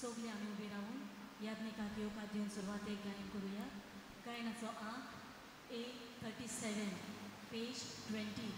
सगळे आमी उबे रावून यादनिकाक येवकार दिवन सुरवातेक गायन करुया. गायनाचो आंक 837 पेज 20.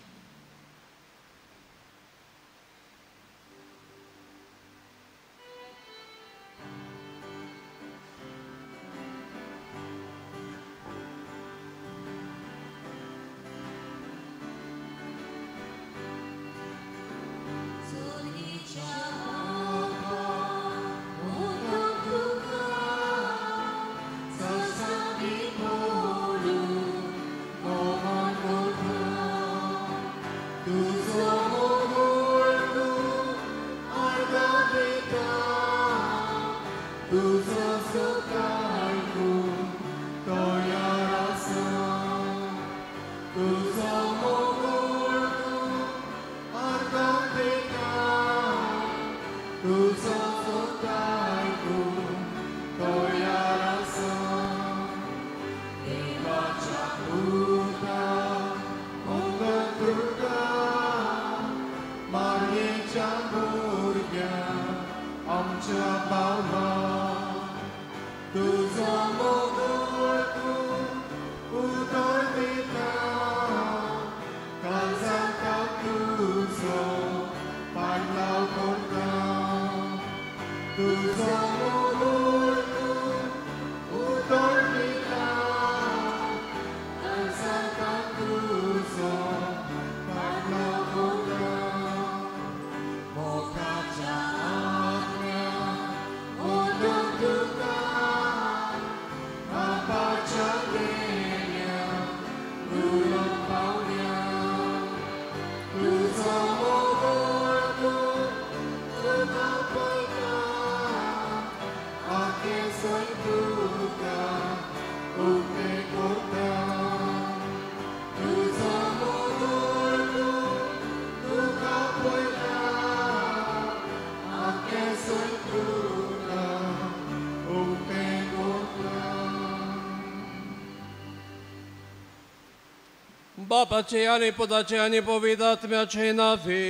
बापाचे आनी पुताचे आनी पवित्र आत्म्याचे नांवे.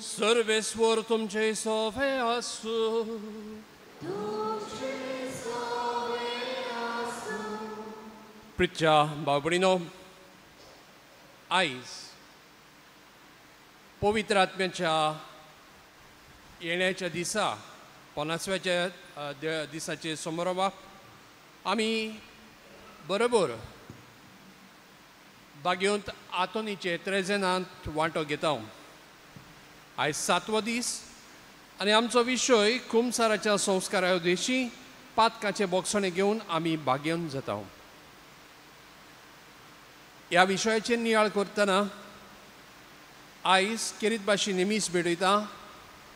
सर्वेस्वर तुमचे सोवे आसूं. प्रिच्या बाबडीनो, आयज पवित्र आत्म्याच्या येण्याच्या दिसा 50व्याच्या दिसाचे समारोभाक आमी बरोबर बागेवंत आंतोनीचे त्रेजेनांत वांटो घेता. आयज 7वो दीस आनी आमचो विशय कुमसाराच्या संस्कारा उद्देशी पातकाचे बोगसणे घेवन आमी बागेवन जाता. ह्या विशयाचेर नियाळ करतना आयज केरीत भाशी निमीस भेटयता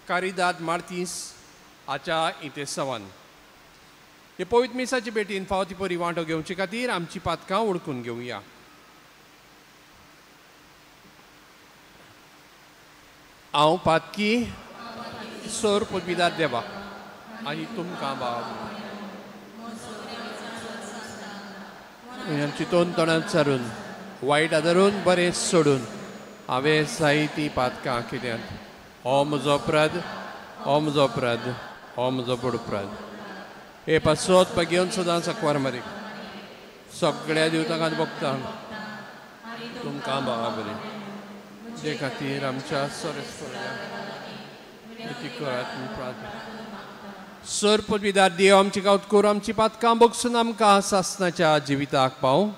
कारिदाद मार्तीस हाच्या इतिहासावान. हे पवित्र मिसाचे भेटीन फावो ती परी वांटो घेवचे खातीर आमची पातकां ओळखून घेवया. हांव पातकी सर पदवीदार देवा आनी तुमकां बाब चितून तोंडांत सारून वायट आदारून बरें सोडून हांवें जायतीं पातकां केल्यांत. हो म्हजो अपराध, हो म्हजो अपराध, हो म्हजो व्हड अपराध. हे पासत घेवन सदांच अकवार मारीक सगळ्या दिवतांक बघता तुमकां बाबा बरें जे खातीर आमच्या सर पदवीदार देव आमची गांवत करूं आमची पातकां बगसून आमकां सासनाच्या जिविताक पावूं.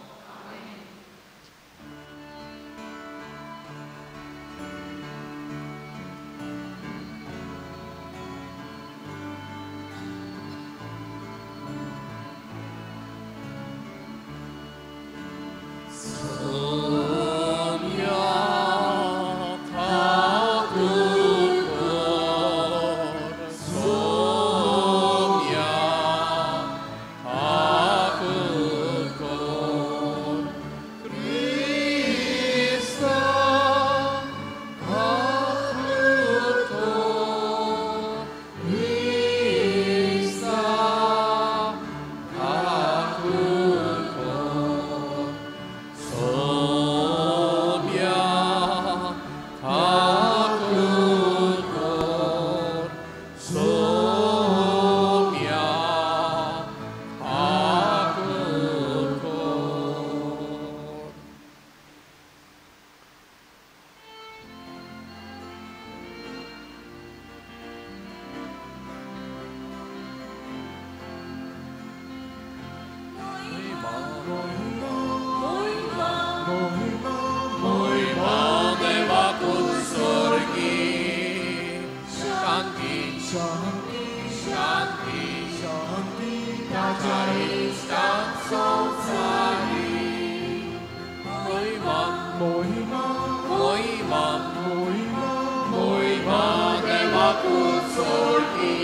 ताच्या इश्टांक संवसारी. मोहिमा मोहिमा मोहिमा मोहिमा मोहिमा देवाकूच सोडली.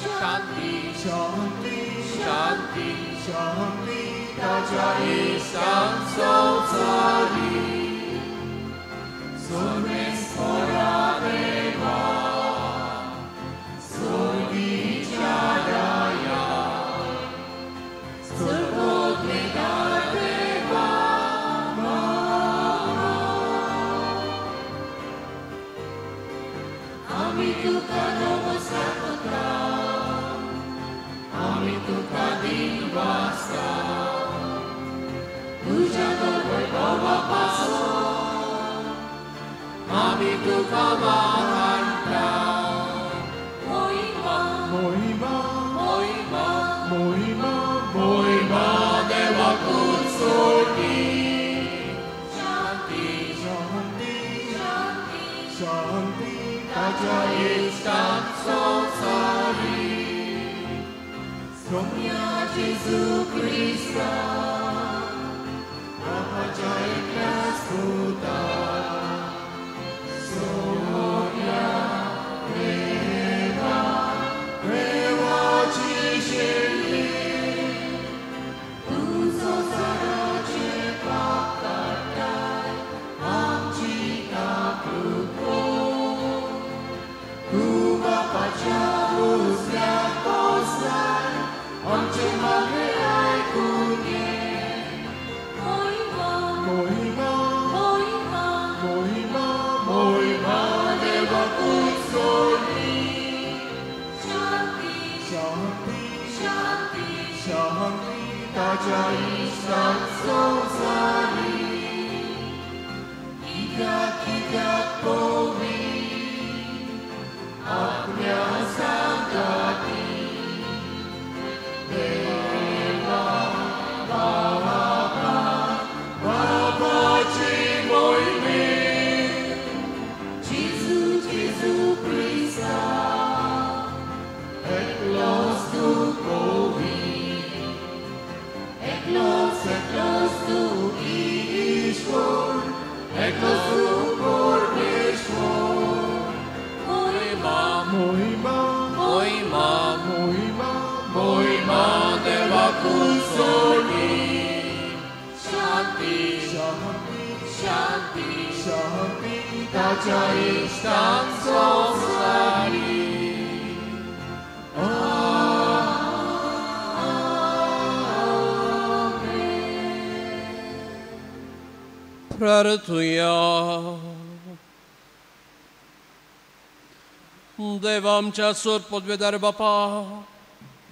शांती शांती शांती शांती ताच्या इश्टांक संवसारी. सोमेश्वरा देवा सोर्गीच्या राया सर्वोत्मिता देवा आमी तुका नमस्कार करता, आमी तुका दिनवासता, तुज्या वैभवा पासून आमी तुका वाखाणटा. मोहिमा मोहिमा मोहिमा मोहिमा मोहिमा देवाकूच सोडली. शांती शांती शांती शांती ताच्या इश्टांक संवसारी. सोम्या जेजू क्रिस्ता बापाच्या एकल्याच पुता, सोम्या देवा देवाची शेळी, तूं संवसाराचें पाप काडटाय, आमची काकूट कर. तूं बापाच्या उजव्याक बसलाय, आमचें मागणें आयकून घे. मोहिमा मोहिमा मोहिमा मोहिमा मोहिमा देवाकूच सोडली. शांती शांती शांती शांती ताच्या इश्टांक संवसारी. कित्याक कित्याक पवित्र आत्म्या सांगाती देवा बापा बापाची मोहिमे जेजू जेजू क्रिस्ता एकलोच तूं पवित्र, एकलोच एकलोच तूं ईश्वर, एकलोच तूं परमेश्वर. मोहिमा मोहिमा मोहिमा मोहिमा मोहिमा देवाकूच सोडली. शांती शांती शांती शांती ताच्या इश्टांक संवसारी. प्रार्थुया. देवा आमच्या सोर पदवेदार बापा,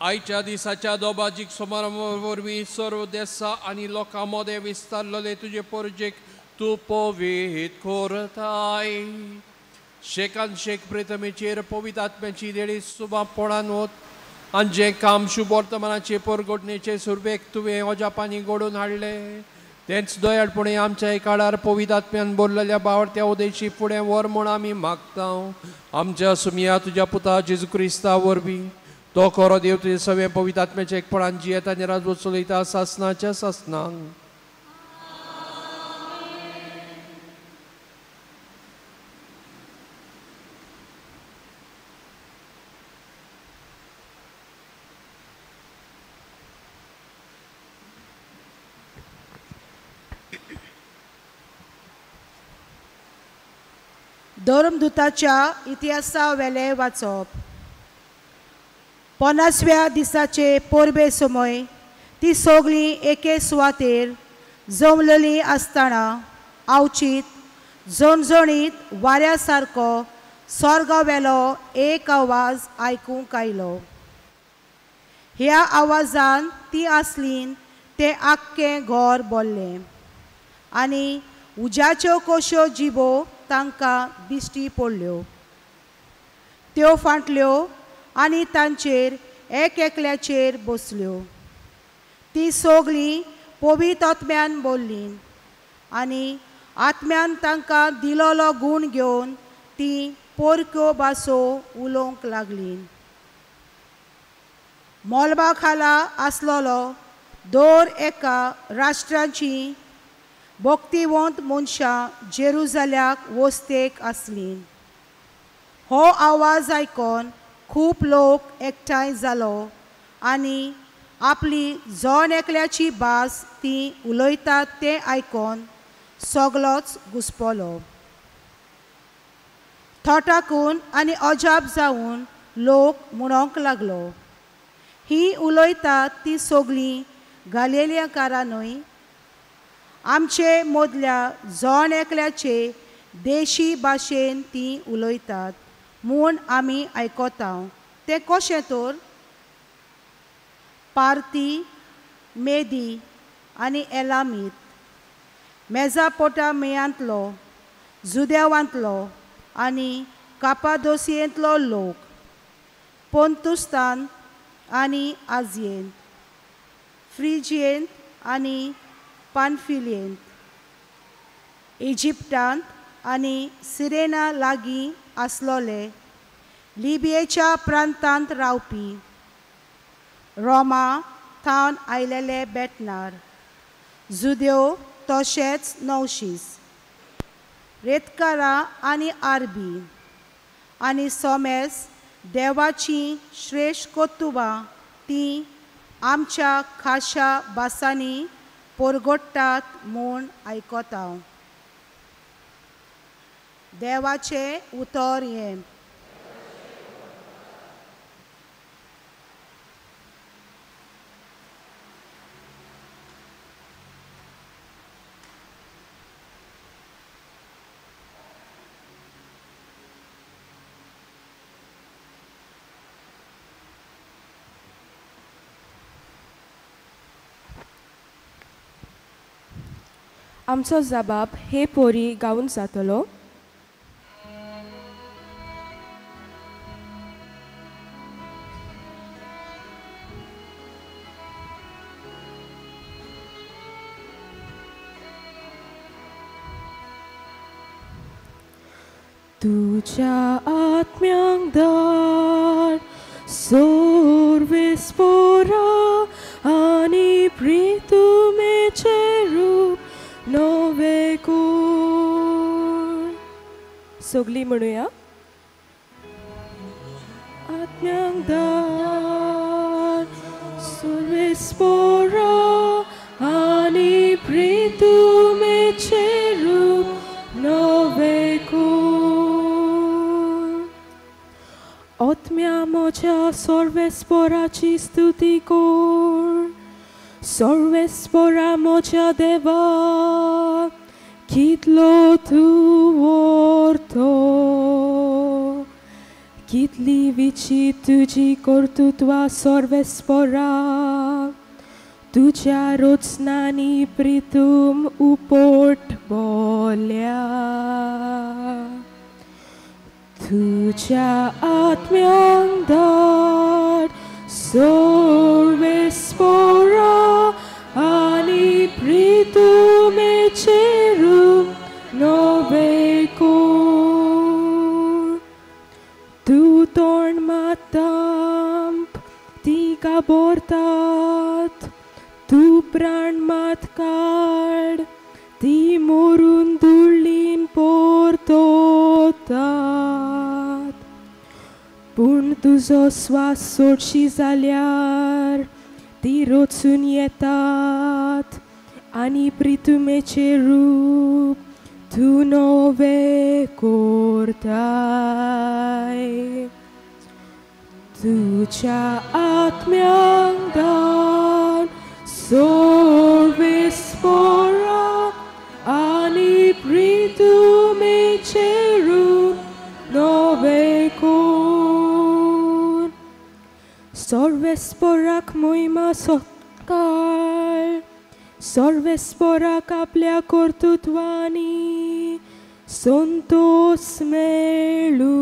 आयच्या दिसाच्या दोबाजीक समारंभा वरवीं सर्व देसा आनी लोकां मदें विस्तारलेले तुजे पोरजेक तूं पवित्र करताय. शेकान शेक प्रितमेचेर पवित्र आत्म्याची देणी सुबापणान वत आनी जें काम शुभ वर्तमानाचे परगटणेचे सुरवेक तुवें अजापांनी घडोवन हाडलें तेंच दयाळपणी आमच्या काळार पवित्र आत्म्यान बोरलेल्या बावडत्या उदेशी फुडें व्हर म्हूण आमी मागता. आमच्या सुमया तुज्या पुता जेजू क्रिस्ता वरवीं तो खरो देव तुजे सगळें पवित्र आत्म्याच्या एकपणान जियेता आनी राजवट चलयता सासनाच्या सासनाक. धर्मदूताच्या इतिहासा वेले वाचप. 50व्या दिसाचे परबे समय ती सगळीं एके सुवातेर जमलेली आसतना आवचीत झणझणीत वाऱ्या सारको स्वर्गावेलो एक आवाज आयकूंक आयलो. ह्या आवाजान ती आसलीन तें आख्खें घर बोल्लें आनी उज्याच्यो कश्यो जिबो तांकां दिश्टी पडल्यो. त्यो फांटल्यो आनी तांचेर एक एकल्याचेर बसल्यो. ती सगळीं पवित्र आत्म्यान बोल्लीं आनी आत्म्यान तांकां दिलोलो गूण घेवन ती पोरक्यो भासो उलोवंक लागलीं. मोलबा खाला आसलेलो दर एका राष्ट्राची भक्तिवंत मनशां जेरुजाल्याक वस्तेक आसलीं. हो आवाज आयकोन खूब लोक एकठांय जालो आनी आपली जण एकल्याची भास ती उलयतात तें आयकोन सगलोच घुसपलो. थोटाकून आनी अजाप जावन लोक म्हणोंक लागलो, ही उलयतात ती सगळीं गालेलियांकारां न्हय? आमचे मदल्या जण एकल्याचे देशी भाशेन ती उलयतात म्हूण आमी आयकता, तें कशें तर? पार्थी, मेदी आनी एलामीत, मेजापोटामियांतलो, जुदेवांतलो आनी कापादोसियेंतलो लोक, पोंतुस्तान आनी आजियेंत, फ्रिजियेंत आनी पानफिलियेंत, इजिप्टांत आनी सिरेना लागीं आसलोले लिबियेच्या प्रांतांत रावपी, रोमा थावन आयलेले बेटनार, जुदेव तशेंच नवशीस, रेतकारां आनी आरबी आनी सोमेस देवाचीं श्रेश्ठ कर्तुबां तीं आमच्या खाशा भासांनी परगट्टात म्हूण आयकता. देवाचें उतर हें. आमचो जबाब हे पोरी गावन जातलो. तुझ्या आत्म्यांक धाड सोर्वेस्पोरा आनी प्रितुमेचें रूप नवे कोण. सगळीं म्हणुया. आत्म्यांक धाड सोर्वेस्पोरा आनी प्रितुमेचें रूप नवे कोण. आत्म्या म्हज्या सोर्वेस्पोराची स्तुती कोर, सोर्वेस्पोरा म्हज्या देवा कितलो तूं व्हरतो, कितली विचित तुजी कर्तृत्वां सोर्वेस्पोरा, तुज्या रचनांनी प्रितूम उपोट बोल्या. तुझ्या आत्म्यांक धाड सोर्वेस्पोरा आनी प्रितुमेचें रूप नवे कोर. तूं तोंड मात ती काबोरतात, तूं प्राण मात काड ती मोरून दुर्लीन पोरतोतात. पूण तुजो स्वास सोडशी जाल्यार ती रचून येतात आनी प्रितुमेचें रूप तूं नवें कोरताय. तुझ्या आत्म्यांक धाड सोर्वेस्पोरा आनी प्रितुमेचें रूप नवें कोर. सोर्वेस्पोराक मोहिमा सत्कार, सोर्वेस्पोराक आपल्या कर्तृत्वांनी संतोस मेळूं.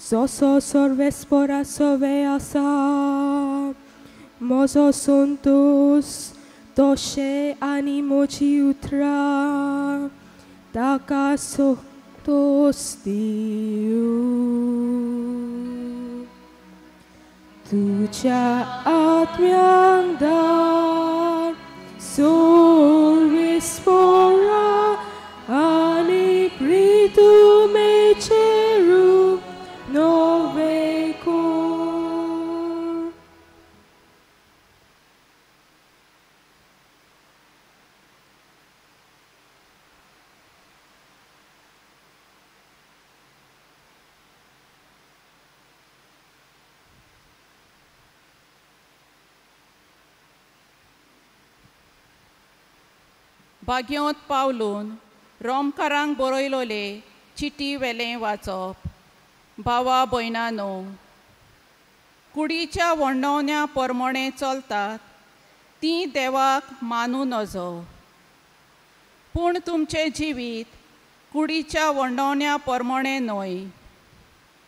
सोसो सोर्वेस्पोरा सवे आसा म्हजो संतोस तशें आनी म्हजी उतरां ताका संतोस दिवं. तुज्या आत्म्यांक धाड सोर्विस्पोरा आनी प्रितुमेचें रूप नवें कर. भाग्योंत पावलून रोमकारांक बरयलोले चिटी वेलें वाचप. भावा भयणानो, कुडीच्या वण्णवण्या परमणे चलतात तीं देवाक मानू नजो, पूण तुमचें जिवीत कुडीच्या वण्णवण्या परमणे न्हय,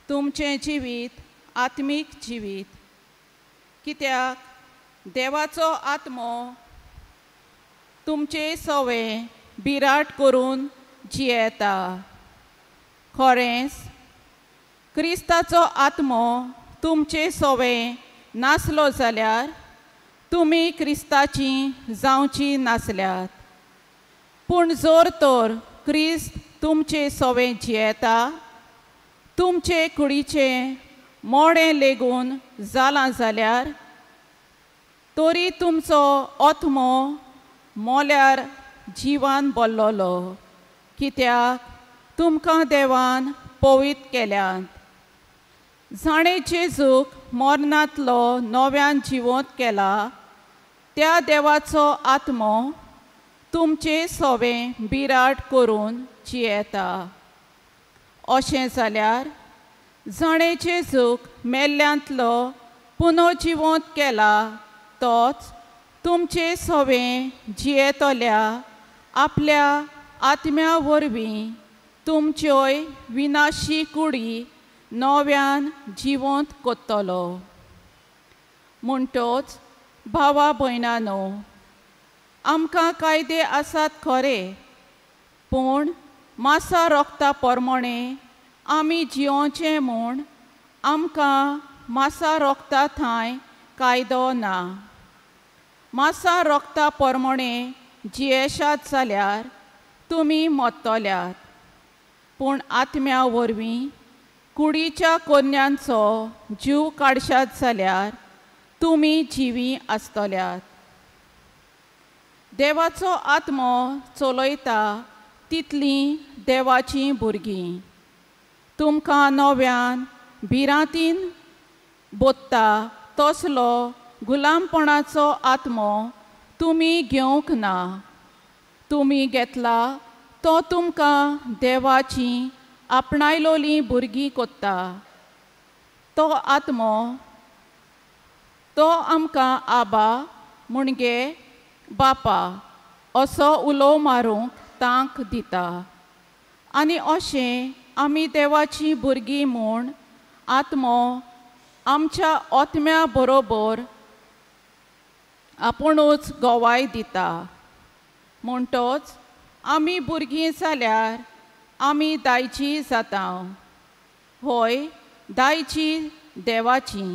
तुमचें जिवीत आत्मीक जिवीत. कित्याक देवाचो आत्मो तुमचे सवे बिराट करून जियेता. खरेंच क्रिस्ताचो आत्मो तुमचे सवे नासलो जाल्यार तुमी क्रिस्ताची जावची नासल्यात. पूण जर तर क्रिस्त तुमचे सवे जियेता, तुमचे कुडीचें मोडें लेगून जालां जाल्यार तरी तुमचो आत्मो मोल्यार जिवान बोल्लोलो, कित्याक तुमकां देवान पवित्र केल्यात. जाणें जेजूक मरणांतलो नव्यान जिवंत केला त्या देवाचो आत्मो तुमचे सवे बिराट करून जियेता. अशें जाल्यार जाणें जेजूक मेल्ल्यांतलो पुनो जिवंत केला तोच तुमचे सवे जियेतल्या आपल्या आत्म्या वरवीं तुमच्योय विनाशी कुडी नव्यान जिवंत कोत्तलो. म्हणटोच भावा भयणानो, आमकां कायदे आसात खरे, पूण मासा रोगता परमणे आमी जियोवचें म्हूण आमकां मासा रोगता थंय कायदो ना. मासा रोगता परमणे जियेशात जाल्यार तुमी मत्तल्यात, पूण आत्म्या वरवीं कुडीच्या कोन्यांचो जीव काडशात जाल्यार तुमी जिवी आसतल्यात. देवाचो आत्मो चलयता तितलीं देवाचीं भुरगीं. तुमकां नव्यान भिरांतीन बोत्ता तसलो गुलामपणाचो आत्मो तुमी घेवंक ना, तुमी घेतला तो तुमकां देवाची आपणायलोलीं भुरगीं कोत्ता. तो आत्मो तो आमकां आबा म्हणजे बापा असो उलो मारूंक तांक दिता. आनी अशें आमी देवाचीं भुरगीं म्हूण आत्मो आमच्या आत्म्या बरोबर आपुणूच गवाय दिता. म्हणटोच आमी भुरगीं जाल्यार आमी दायची जाता, होय दायची देवाची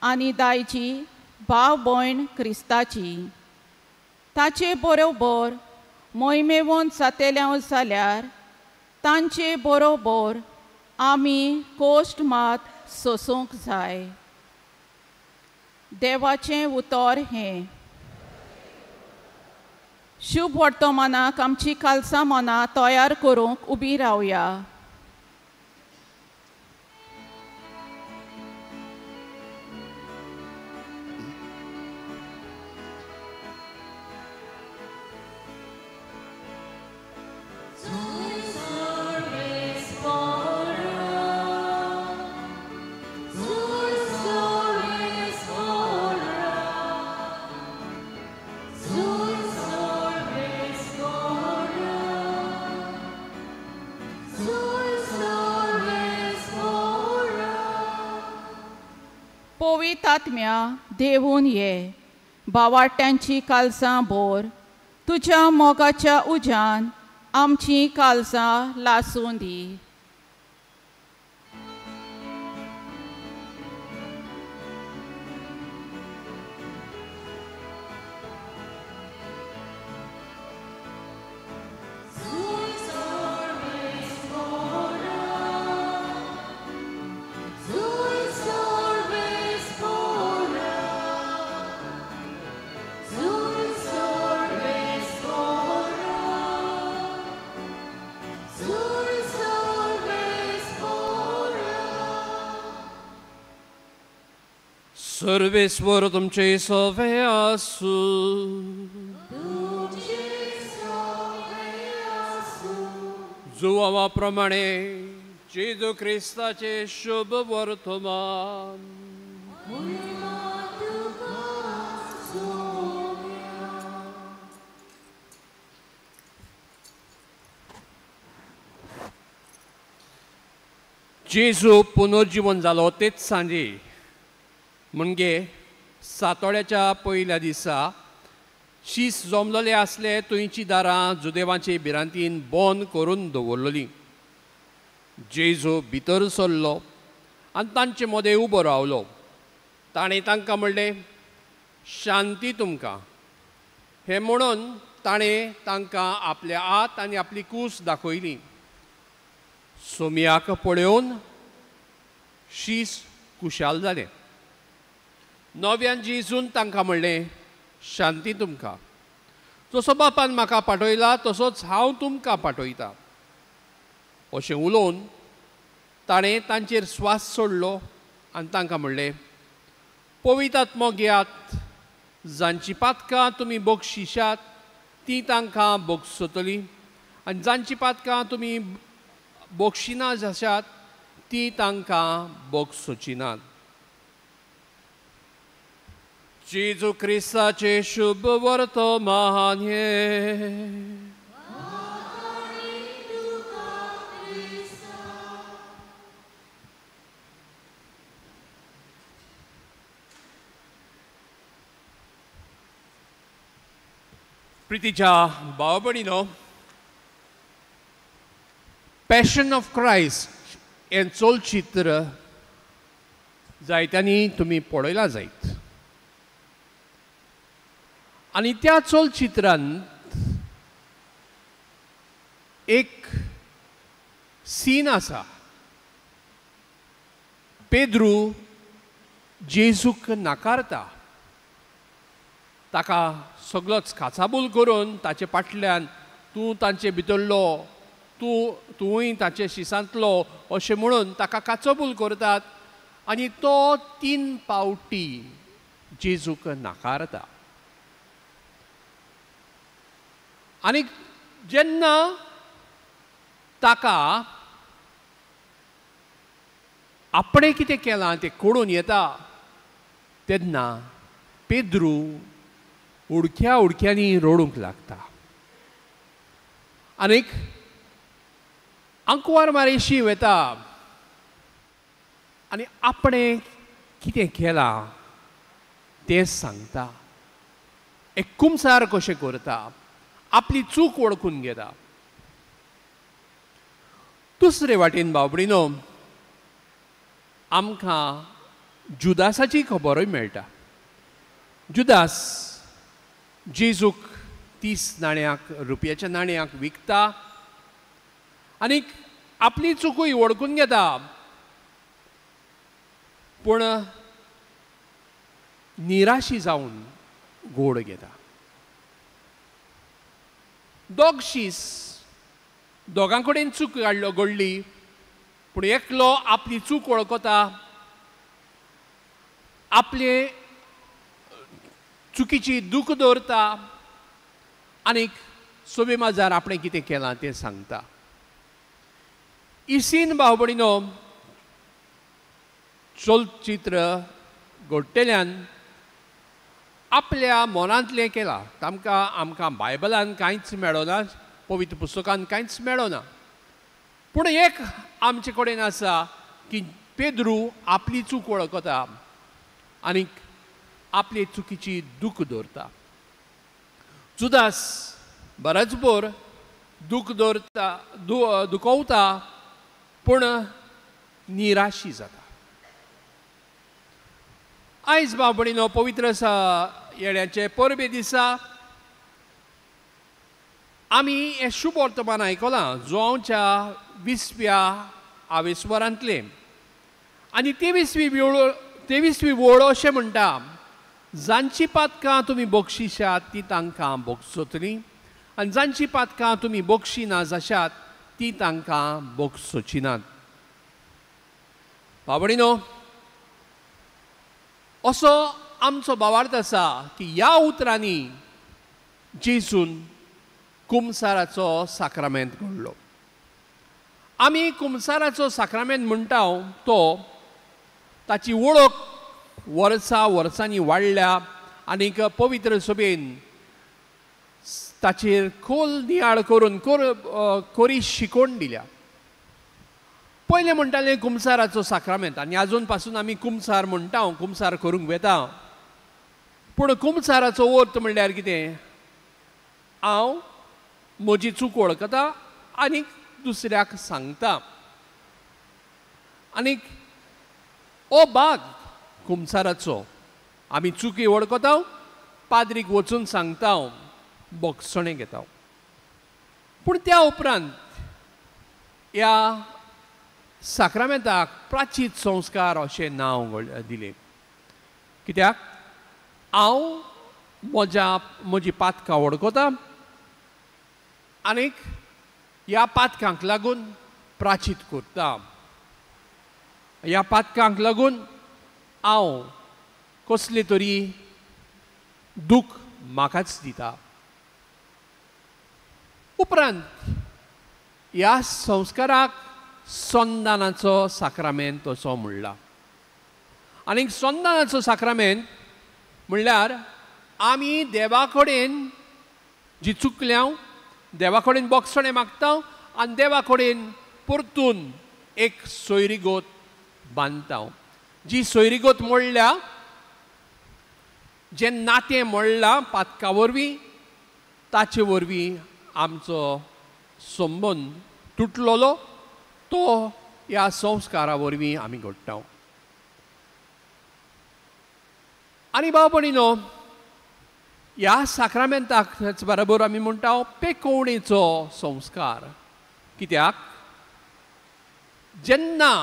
आनी दायची भाव भयण क्रिस्ताची. ताचे बरोबर मोहिमेवन जातेल्या जाल्यार तांचे बरोबर आमी कोश्ट मात सोसूंक जाय. देवाचें उतर हें. शुभ वर्तमानाक आमची कालसां मनां तयार करूंक उबी रावया. पवित्र आत्म्या देवून ये, बावाट्यांची कालसां बोर, तुज्या मोगाच्या उज्यान आमची कालसां लासूं दी. सर्वेस्वर तुमचे सवे आसू. जुवावा प्रमाणे जेजू क्रिस्ताचे शुभ वर्तमान. जेजू पुनर्जीवन जालो तेच सांजे म्हणजे सातोड्याच्या पयल्या दिसा शीस जमलेले आसले थंयची दारां जुदेवांचे भिरांतीन बंद करून दवरलेली. जेजू भितर सरलो आनी तांचे मदें उबो रावलो. ताणें तांकां म्हणलें, शांती तुमकां. हें म्हणून ताणें तांकां आपल्या हात आनी आपली कूस दाखयली. सोमयाक पळोवन शीस खुशाल जालें. नव्यान जेजून तांकां म्हणलें, शांती तुमकां. जसो बापान म्हाका पाठयला तसोच हांव तुमकां पाठयता. अशें उलोवन ताणें तांचेर स्वास सोडलो आनी तांकां म्हणलें, पवित्र आत्मो घेयात. जांची पातकां तुमी बक्षिशात ती तांकां बक्षतली आनी जांची पातकां तुमी बक्षिना जाशात ती तांकां बक्षोची नात. जेजू क्रिस्ताचे शुभ वर्तमान हें. प्रितीच्या भाव भयणीनो, पॅशन ऑफ क्रायस्ट हें चलचित्र जायत्यांनी तुमी पळयलां जायत आनी त्या चलचित्रांत एक सीन आसा. पेद्रू जेजूक नाकारता, ताका सगळोच काचाबूल करून ताचे फाटल्यान तूं तांचे भितरलो, तूंय ताचे शिसांतलो अशें म्हणून ताका काचाबूल करतात आनी तो 3 पावटी जेजूक नाकारता. आनी जेन्ना ताका आपणें कितें केलां तें कळून येता तेन्ना पेद्रू उडक्या उडक्यांनी रडूंक लागता आनीक आंकवार मारेशी वता आनी आपणें कितें केलां तें सांगता. एक कुमसार कशें करता, आपली चूक वळखून घेता. दुसरे वाटेन बाबडीनो आमकां जुदासाची खबरूय मेळटा. जुदास जेजूक 30 नाण्याक रुपयाच्या नाण्याक विकता आनी आपली चुकूय वळखून घेता, पूण निराशी जावन गोड घेता. दोग शीस दोगां कडेन चूक घडली, पूण एकलो आपली चूक वळखता, आपले चुकीची दूख दवरता आनीक सोबे माजार आपणें कितें केलां तें सांगता. इसीन भाव भयणीनो चलचित्र घडटल्यान आपल्या मनांतलें केलां. तांकां आमकां बायबलान कांयच मेळना, पवित्र पुस्तकान कांयच मेळना, पूण एक आमचे कडेन आसा की पेद्रू आपली चूक वळखता आनीक आपले चुकीची दूख दवरता. जुदास बरोच भर दूख दवरता, दुखवता, पूण निराशी जाता. आयज भाव भयणीनो पवित्र येण्याचे परबे दिसा आमी हें शुभ वर्तमान आयकलां जुवांवच्या 20व्या आवेस्वरांतलें आनी 23वी वळ अशें म्हणटा, जांची पातकां तुमी बक्षिशात ती तांकां बक्षतलीं आनी जांची पातकां तुमी बक्षिना जाशात ती तांकां बक्षोची नात. भाव भयणीनो, असो आमचो भावार्थ आसा की ह्या उतरांनी जेजून कुमसाराचो साक्रामेंत घडलो. आमी कुमसाराचो साक्रामेंत म्हणटा तो ताची वळख वर्सा वर्सांनी वाडल्या आनीक पवित्र सभेन ताचेर खोल नियाळ करून कोरी शिकोवन दिल्या. पयलें म्हणटालें कुमसाराचो साक्रामेंत आनी आजून पासून आमी कुमसार म्हणटा, कुमसार करूंक वेता. पूण कुमसाराचो अर्थ म्हणल्यार कितें? हांव म्हजी चूक वळखता आनी दुसऱ्याक सांगता. आनीक हो भाग कुमसाराचो, आमी चुकी वळखता, पाद्रीक वचून सांगता, बोगसणें घेता. पूण त्या उपरांत ह्या साक्रामेंताक प्राचीत संस्कार अशें नांव दिलें. कित्याक? हांव म्हजी पातकां वळखता आनीक ह्या पातकांक लागून प्राचीत करता. ह्या पातकांक लागून हांव कसले तरी दूख म्हाकाच दिता. उपरांत ह्या संस्काराक संदानाचो साक्रामेंत असो म्हणला. आनीक संदानाचो साक्रामेंत म्हणल्यार आमी देवा कडेन जी चुकल्या देवा कडेन बोगसणें मागता आनी देवा कडेन परतून एक सोयरीगोत बांदता. जी सोयरीगोत मोडल्या, जें नातें मोडलां पातका वरवीं, ताचे वरवीं आमचो संबंद तुटलेलो तो ह्या संस्कारा वरवीं आमी घडटा. आनी भाव भयणीनो, ह्या साक्रामेंताक बरोबर आमी म्हणटा पेकोवणेचो संस्कार. कित्याक? जेन्ना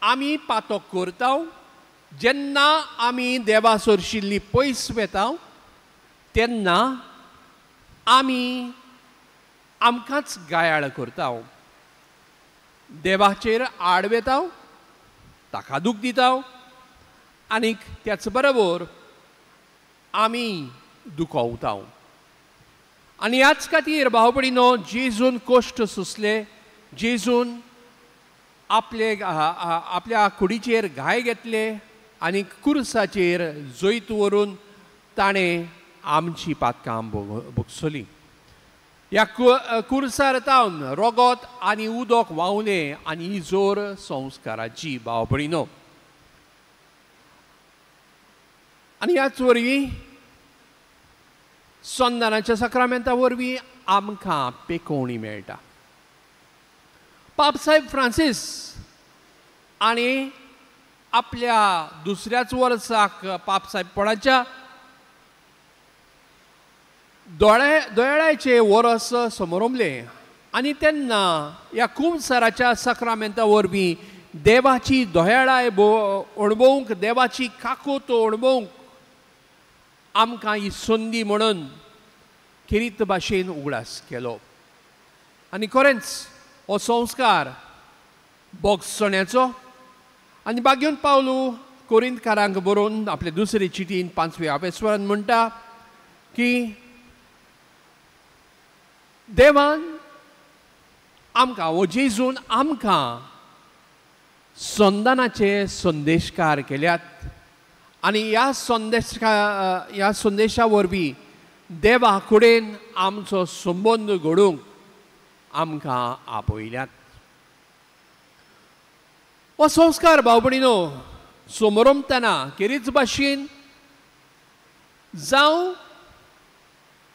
आमी पातक करता, जेन्ना आमी देवा सरशिल्ली पयस वेता, तेन्ना आमी आमकांच गायाळ करता, देवाचेर आड वेता, ताका दूख दिता आनीक त्याच बरोबर आमी दुखवता. आनी ह्याच खातीर भाव भयणीनो, जेजून कश्ट सोंसले, जेजून आपले आपल्या कुडीचेर घाय घेतले आनी कुर्साचेर जैत व्हरून ताणें आमची पातकां भोगसली. ह्या कुर्सार तावन रोगोत आनी उदक व्हांवलें आनी ही जोर संस्काराची भाव भयणीनो. आनी ह्याच वरवीं संदानाच्या साक्रामेंता वरवीं आमकां पेकोवणी मेळटा. पापसाहेब फ्रांसीस आनी आपल्या दुसऱ्याच वर्साक पापसाहेबपणाच्या दोळ्याचें वरस समरमलें आनी तेन्ना ह्या कुमसाराच्या साक्रामेंता वरवीं देवाची दयाळाय अणभवूंक, देवाची काकूत अणभवूंक आमकां ही संदी म्हणून खेरीत भाशेन उगडास केलो. आनी खरेंच हो संस्कार बोगसण्याचो. आनी बागेवन पावलू कोरिंतकारांक बरोवन आपले दुसरे चिटीन 5व्या आपेस्वरान म्हणटा की देवान आमकां वो जेजून आमकां संदानाचे संदेशकार केल्यात आनी ह्या संदेशा वरवीं देवा कडेन आमचो संबंद घडोवंक आमकां आपयल्यात. हो संस्कार भाव भयणीनो समरमतना खेरीच भाशेन जावं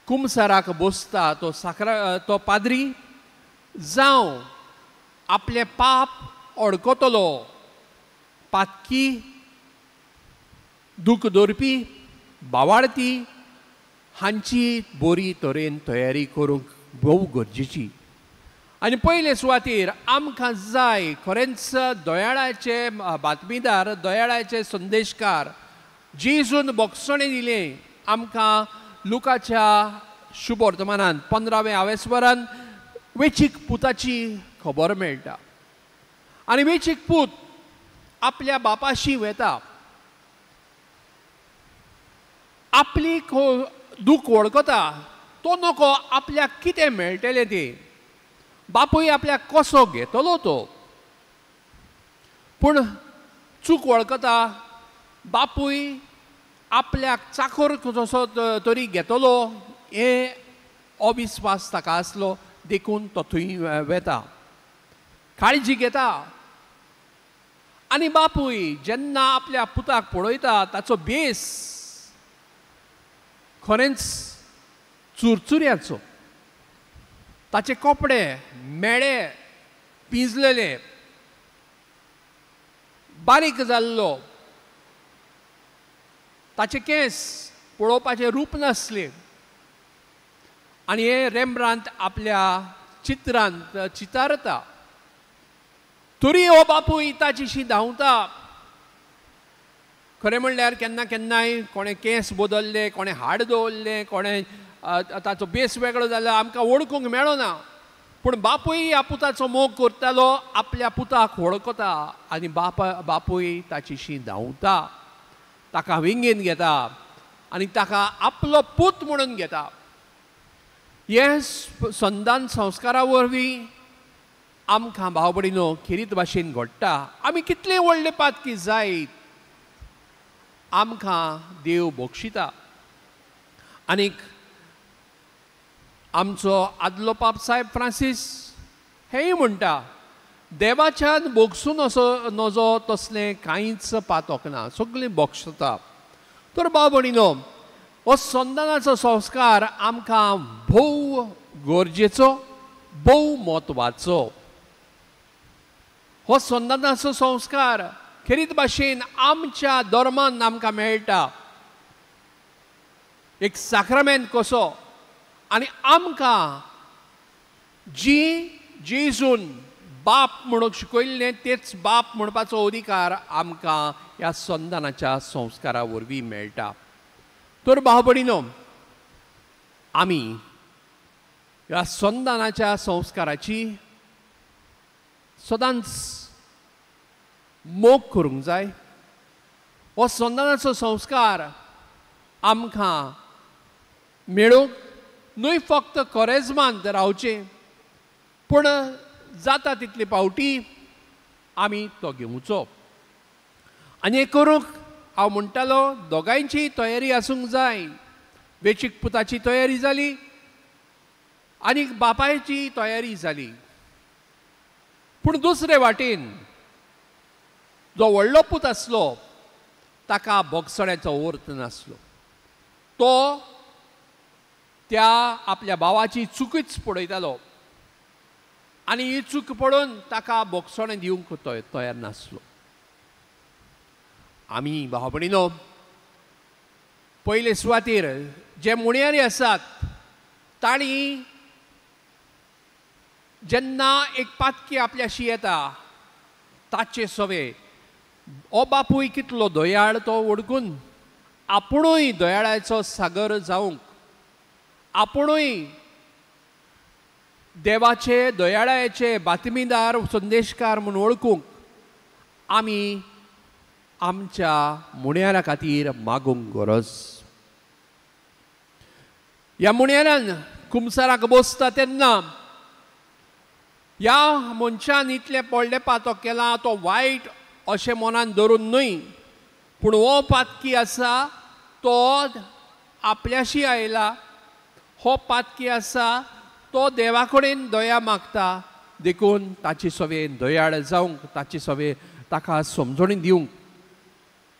कुमसाराक बसता तो साकरा तो पाद्री, जावं आपलें पाप अडकतलो पातकी दूख दवरपी बावाळती हांची बरी तरेन तयारी करूंक भोव गरजेची. आनी पयले सुवातेर आमकां जाय खरेंच दयाळाचे बातमीदार, दयाळाचे संदेशकार. जेजून बोगसणें दिलें आमकां लुकाच्या शुभ वर्तमानान 15व्या आवेस्वरान वेचीक पुताची खबर मेळटा. आनी वेचीक पूत आपल्या बापाशी वेता आपली दूख वळखता, तो नको आपल्याक कितें मेळटलें तें, बापूय आपल्याक कसो घेतलो तो. पूण चूक वळखता, बापूय आपल्याक चाखोर कसो तरी घेतलो हें अविस्वास ताका आसलो, देखून तो थंय वेता, काळजी घेता. आनी बापूय जेन्ना आपल्या पुताक पळयता ताचो भेस खरेंच चुरचुऱ्याचो, ताचे कपडे मेळे पिंजलेले, बारीक जाल्लो, ताचे केंस पळोवपाचें रूप नासलें. आनी हें रेम्ब्रांत आपल्या चित्रांत चितारता. तरी हो बापूय ताचीशी धांवता. खरें म्हणल्यार केन्ना केन्नाय कोणें केंस बदल्ले, कोणें हाड दवरलें, कोणें ताचो बेस वेगळो जालो, आमकां वळखूंक मेळना. पूण बापूय ह्या पुताचो मोग करतालो, आपल्या पुताक वळखता आनी बापूय ताचीशी धांवता, ताका विंगेन घेता आनी ताका आपलो पूत म्हणून घेता. हें संदान संस्कारा वरवीं आमकां भाव भयणीनो खेरीत भाशेन घडटा. आमी कितले व्हडले पातकी जायत आमकां देव बक्षिता. आनीक आमचो आदलो पाप साहेब फ्रांसीस हेंय म्हणटा, देवाच्यान बोगसून असो नजो तसलें कांयच पातक ना, सगळें बक्षता. तर भाव भयणीनो, हो संदानाचो संस्कार आमकां भोव गरजेचो, भोव म्हत्वाचो. हो संदानाचो संस्कार खेरीत भाशेन आमच्या धर्मान आमकां मेळटा, एक साक्रामेंत कसो. आनी आमकां जी जेजून बाप म्हणूंक शिकयल्लें तेच बाप म्हणपाचो अधिकार आमकां ह्या संदानाच्या संस्कारा वरवीं मेळटा. तर भाव भयणीनो, आमी ह्या संदानाच्या संस्काराची सदांच मोग करूंक जाय. हो संदानाचो संस्कार आमकां मेळूंक न्हय फक्त कोरेजमांत रावचें, पूण जाता तितले पावटी आमी तो घेवचो. आनी हें करूंक हांव म्हणटालो दोगांयची तयारी आसूंक जाय. वेचीक पुताची तयारी जाली आनी बापायची तयारी जाली. पूण दुसरे वाटेन जो व्हडलो पूत आसलो ताका भोगसण्याचो अर्थ नासलो. तो त्या आपल्या भावाची चुकीच पळयतालो आनी ही चूक पळोवन ताका भोगसणें दिवंक तयार नासलो. आमी भाव भयणीनो पयले सुवातेर जे मुणयारी आसात तांणी जेन्ना एक पातकी आपल्याशी येता ताचे सवे हो बापूय कितलो दयाळ तो वळखून आपुणूय दयाळाचो सागर जावंक, आपुणूय देवाचे दयाळाचे बातमीदार संदेशकार म्हूण वळखूंक आमी आमच्या मुणयारा खातीर मागूंक गरज. ह्या मुणयारान कुमसाराक बसता तेन्ना ह्या मनशान इतलें पडलें पातक केलां तो वायट अशें मनान धरून न्हय, पूण हो पातकी आसा तो आपल्याशी आयला, हो पातकी आसा तो देवा कडेन दया मागता, देखून ताची सवे दयाळ जावंक, ताची सवे ताका समजणी दिवंक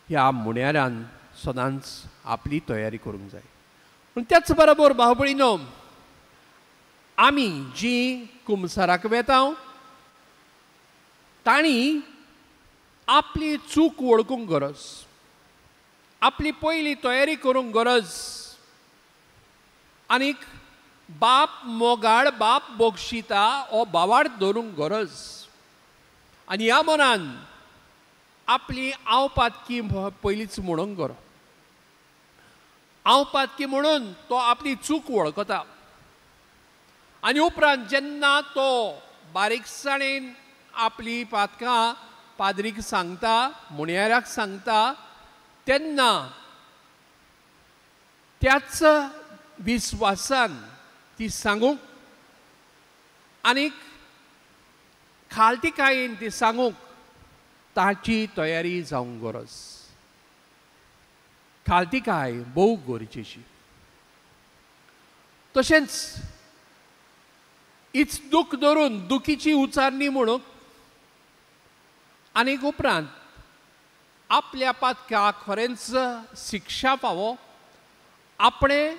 ह्या मुणयारान सदांच आपली तयारी करूंक जाय. पूण त्याच बरोबर भाव भयणीनो, आमी जी कुमसाराक वेता तांणी आपली चूक वळखूंक गरज, आपली पयली तयारी करूंक गरज. आनीक बाप मोगाळ, बाप बक्षिता हो बावार्थ धरूंक गरज. आनी ह्या मनान आपली हांव पातकी पयलींच म्हणूंक गरज. हांव पातकी म्हणून तो आपली चूक वळखता आनी उपरांत जेन्ना तो बारीकसाणेन आपली पातकां पाद्रीक सांगता, मुणयाराक सांगता, तेन्ना त्याच विस्वासान ती सांगूंक आनीक खालतिकायेन ती सांगूंक ताची तयारी जावंक गरज. खालतिकाय भोव गरजेची. तशेंच हीच दूख धरून दुखीची उचारणी म्हणूंक आनीक उपरांत आपल्या पातकाक खरेंच शिक्षा फावो, आपणें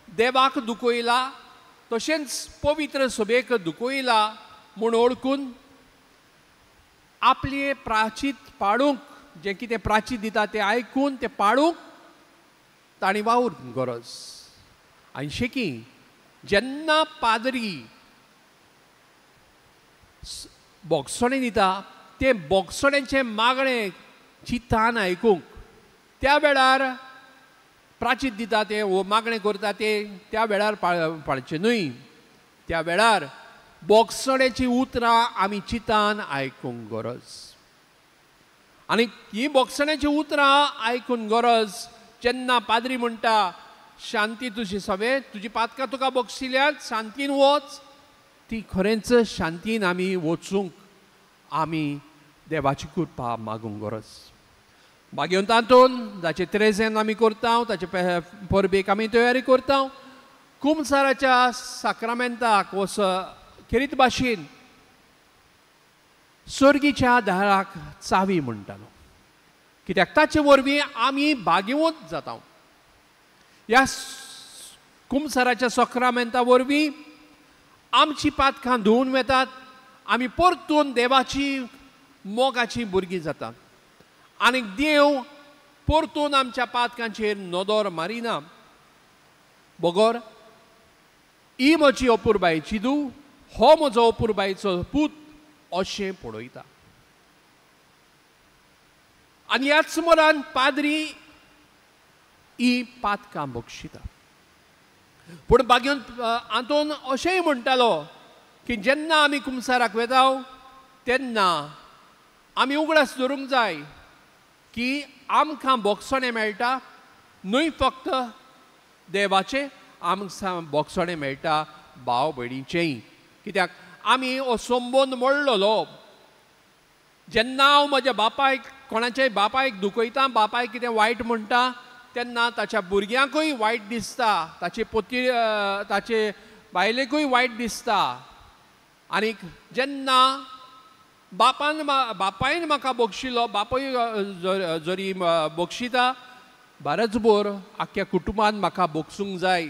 देवाक दुखयला तशेंच पवित्र सभेक दुखयला म्हूण वळखून आपले प्राचीत पाडूंक, जें कितें प्राचीत दिता तें आयकून तें पाडूंक तांणी वावरूंक गरज. आनी शेकी जेन्ना पाद्री बोगसणें दिता तें बोगसण्याचें मागणें चिंतान आयकूंक त्या वेळार प्राचीत दिता तें वो मागणें करता तें त्या वेळार पाळचें न्हय. त्या वेळार बोगसण्याचीं उतरां आमी चिंतान आयकूंक गरज. आनी हीं बोगसण्याचीं उतरां आयकूंक गरज जेन्ना पाद्री म्हणटा शांती तुजी सवे तुजी पातकां तुका बक्षिल्यात शांतीन वच, ती खरेंच शांतीन आमी वचूंक आमी देवाची कृपा मागूंक गरज. मागीर तातूंत जाचे त्रेजेन आमी करता, ताचे परबेक आमी तयारी करता, कुमसाराच्या साक्रामेंताक वस खेरीत भाशेन सर्गीच्या दाराक चावी म्हणटालो, कित्याक ताचे वरवीं आमी भाग्यवंत जाता. ह्या कुमसाराच्या साक्रामेंता वरवीं आमची पातकां धुवन वेतात, आमी परतून देवाची मोगाची भुरगीं जातात आनी देव परतून आमच्या पातकांचेर नदर मारिना. बगर ही म्हजी अपुरबायेची धूव, हो म्हजो अपुरबायेचो पूत अशें पळयता. आनी ह्याच मनान पाद्री ही पातकां बक्षिता. पूण बागेवन आंतोन अशेंय म्हणटालो की जेन्ना आमी कुमसाराक वेता तेन्ना आमी उगडास दवरूंक जाय की आमकां बोगसणें मेळटा न्हय फक्त देवाचें, आमकां बोगसणें मेळटा भाव भयणीचेंय. कित्याक आमी हो संबंद मोडलेलो. जेन्ना हांव म्हज्या बापायक कोणाच्याय बापायक दुखयता, बापायक कितें वायट म्हणटा तेन्ना ताच्या भुरग्यांकूय वायट दिसता, ताचे पोती ताचे बायलेकूय वायट दिसता. आनीक जेन्ना बापान बापायन म्हाका बक्षिलो, बापूय जरी बक्षिता बारचभर आख्ख्या कुटुंबान म्हाका बक्षूंक जाय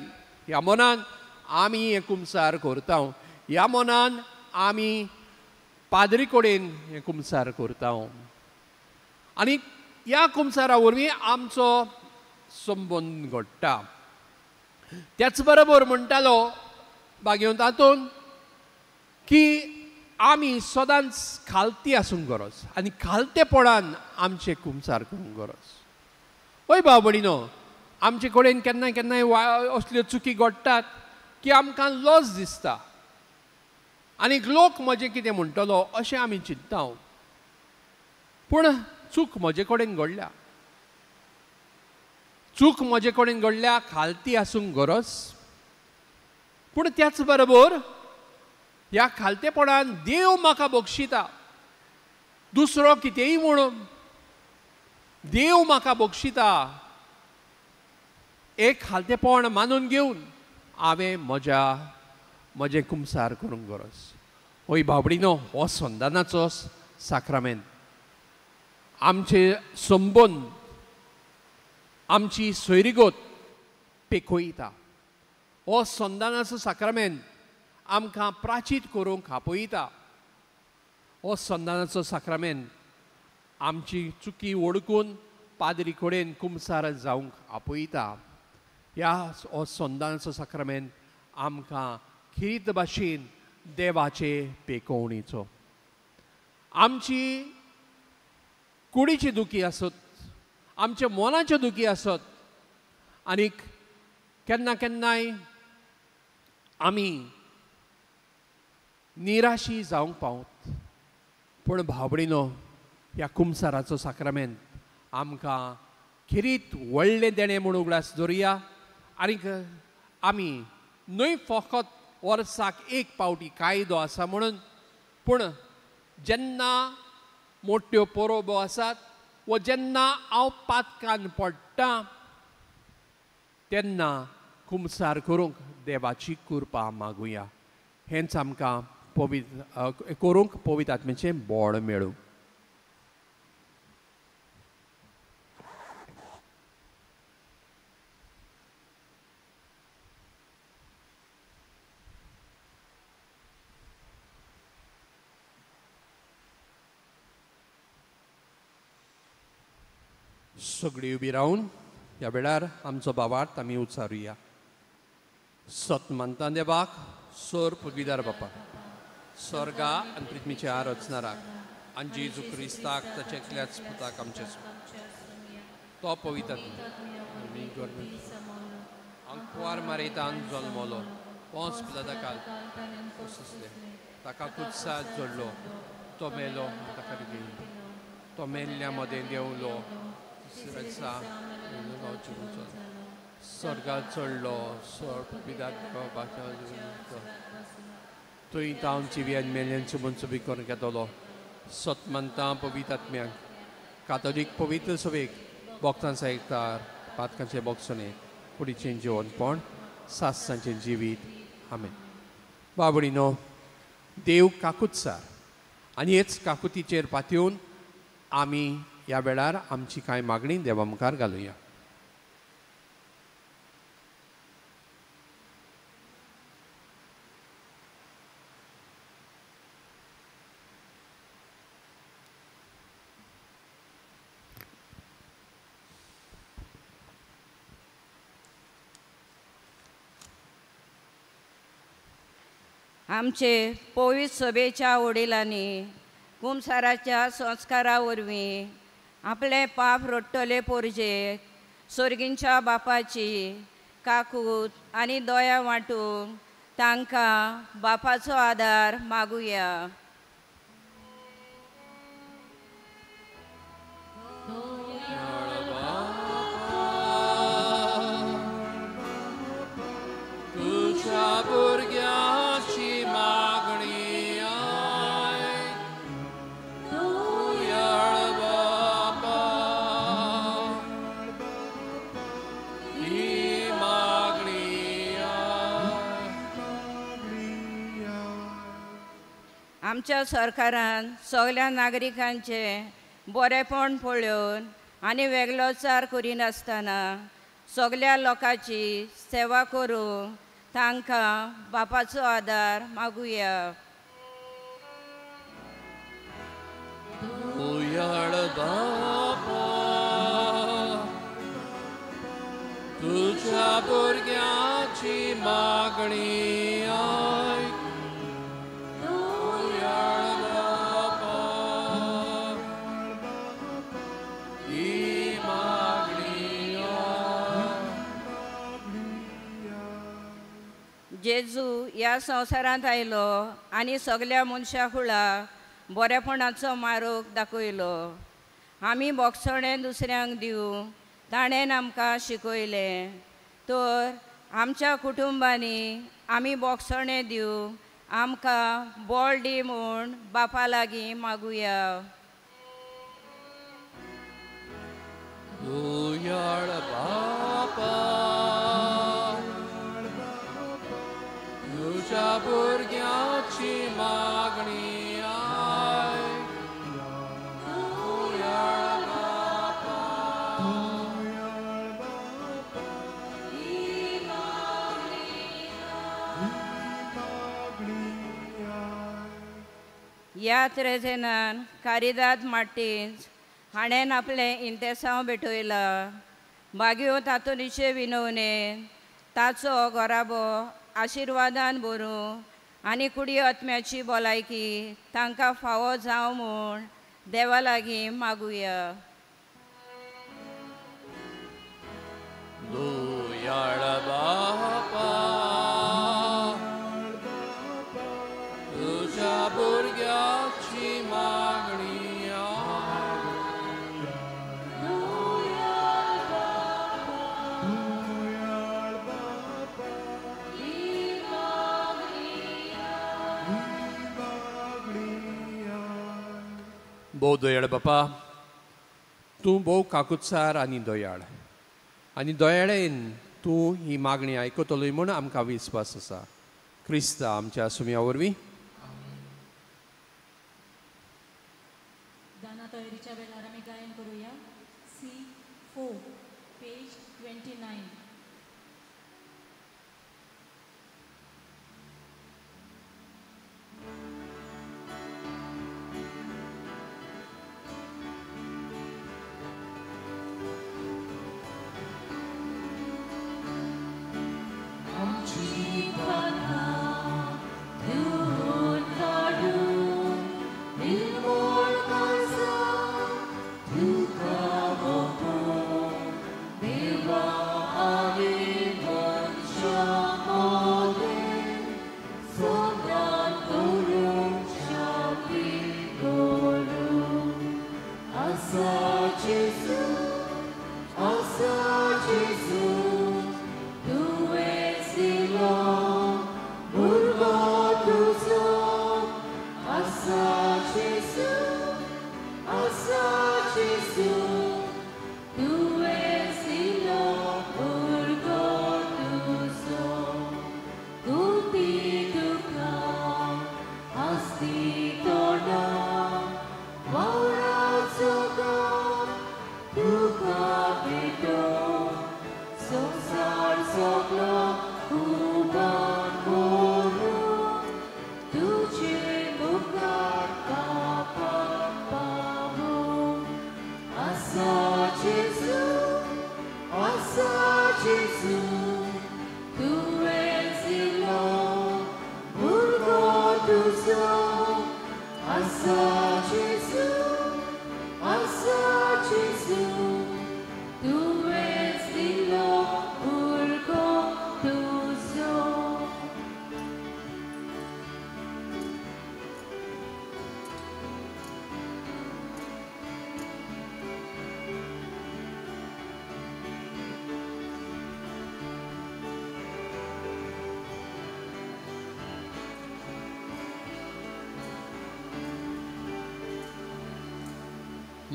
ह्या मनान आमी हें कुमसार करता, ह्या मनान आमी पाद्री कडेन हें कुमसार करता. आनी ह्या कुमसारा वरवीं आमचो संबंद घडटा. त्याच बरोबर म्हणटालो बागेवन तातूंत की आमी सदांच खालती आसूंक गरज आनी खालतेपणान आमचें कुमसार करूंक गरज. हय भाव भयणीनो, आमचे कडेन केन्ना केन्नाय असल्यो चुकी घडटात की आमकां लज दिसता आनी लोक म्हजें कितें म्हणटलो अशें आमी चिंत्ता. पूण चूक म्हजे कडेन घडल्या, चूक म्हजे कडेन घडल्या, खालती आसूंक गरज. पूण त्याच बरोबर ह्या खालतेपणान देव म्हाका बक्षिता, दुसरो कितेंय म्हणून देव म्हाका बक्षिता एक खालतेपण मानून घेवन हांवें म्हज्या म्हजें कुमसार करूंक गरज. हय बाबडीनो, हो संदानाचो साक्रामेंत आमचे संबंद आमची सोयरीगत पेखयता. हो संदानाचो साक्रामेंत आमकां प्राचीत करूंक आपयता. हो संदानाचो साक्रामेंत आमची चुकी वळखून पाद्री कडेन कुमसार जावंक आपयता. ह्या हो संदानाचो साक्रामेंत आमकां खेरीत भाशेन देवाचे पेकोवणीचो, आमची कुडीची दुखी आसत, आमच्या मनाच्यो दुखी आसत, आनीक केन्ना केन्नाय आमी निराशी जावंक पावत. पूण भावणीनो, ह्या कुमसाराचो साक्रामेंत आमकां खेरीत व्हडलें देणें म्हूण उगडास दवरुया आनीक आमी न्हय फकत वर्साक एक पावटी कायदो आसा म्हणून, पूण जेन्ना मोट्यो परबो आसात वो जेन्ना हांव पातकान पडटा तेन्ना कुमसार करूंक देवाची कृपा मागुया. हेंच आमकां पवित्र करूंक पवित्र आत्म्याचें बळ मेळूं. सगळी उबी रावन ह्या वेळार आमचो बाबार्थ आमी उच्चारुया. सत मानता देवाक, सोर पदवीदार बापा, स्वर्गा आनी पृथ्वीच्या रचणाराक आनी जेजू क्रिस्ताक ताच्या एकल्याच पुताक आमचे तो पवित्र अंकवार मारेतान जल्मलो, पोंस पिलाता काल ताका कुत्सा जोडलो, तो मेलो ताका दिलो, तो मेल्ल्या मदें देंवलो, तिसऱ्या दिसा स्वर्गार चडलो, थंय तावन जिव्यान मेल्यांचे मनसुबी करून घेतलो. सत मानता पवित्र आत्म्याक, कातोलीक पवित्र सभेक, भक्तांचा एकतार, पातकांचे बोगसणे, कुडीचें जिवनपण, सासणाचें जिवीत. आमेन. बाबडीनो, देव काकुतसार आनी हेच काकुतीचेर पातयेवन आमी ह्या वेळार आमची कांय मागणी देवा मुखार घालुया. आमचे पवित्र सभेच्या वडिलांनी कुमसाराच्या संस्कारा वरवीं आपले पाप रडटले पोरजेक सोर्गींच्या बापाची काकूत आनी दया वांटूंक तांकां बापाचो आदार मागुया. तुझ्या भुरग्याची मागणी आयक, दुयाळ बापा, ही मागणी आयक. आमच्या सरकारान सगळ्या नागरिकांचे बरेपण पळोवन आनी वेगळोचार करिनासतना सगळ्या लोकांची सेवा करूंक तांकां बापाचो आदार मागुया. दुयाळ बापा, तुझ्या भुरग्याची मागणी आयक, दुयाळ बापा, ही मागणी आयक. जेजू ह्या संवसारांत आयलो आनी सगळ्या मनशां कुळाक बरेपणाचो मार्ग दाखयलो. आमी बोगसणें दुसऱ्यांक दिवं ताणें आमकां शिकयलें. तर आमच्या कुटुंबांनी आमी बोगसणें दिवं आमकां बळ दी म्हूण बापा लागीं मागुया. दुयाळ बापा, तुझ्या भुरग्याची मागणी आयक, दुयाळ बापा, ही मागणी आयक. ह्या त्रेजेनान कारिदाद मार्टिन्स हाणें आपलें इंतेसांव भेटयलां. बागयो तातोलीचे विनवणेन ताचो घराबो आशिर्वादान भरूं आनी कुडी आत्म्याची भलायकी तांकां फावो जावं म्हूण देवा लागीं मागुया. दुयाळ बापा, तुझ्या भुरग्याची मागणी आयक, दुयाळ बापा, भोव दयाळ बापा, तूं भोव काकुत्सार आनी दयाळ, आनी दयाळेन तूं ही मागणी आयकतलोय म्हूण आमकां विस्वास आसा. क्रिस्ता आमच्या सुम्या वरवीं. दाना तयारीच्या वेळार आमी गायन करुया. C4 page 29.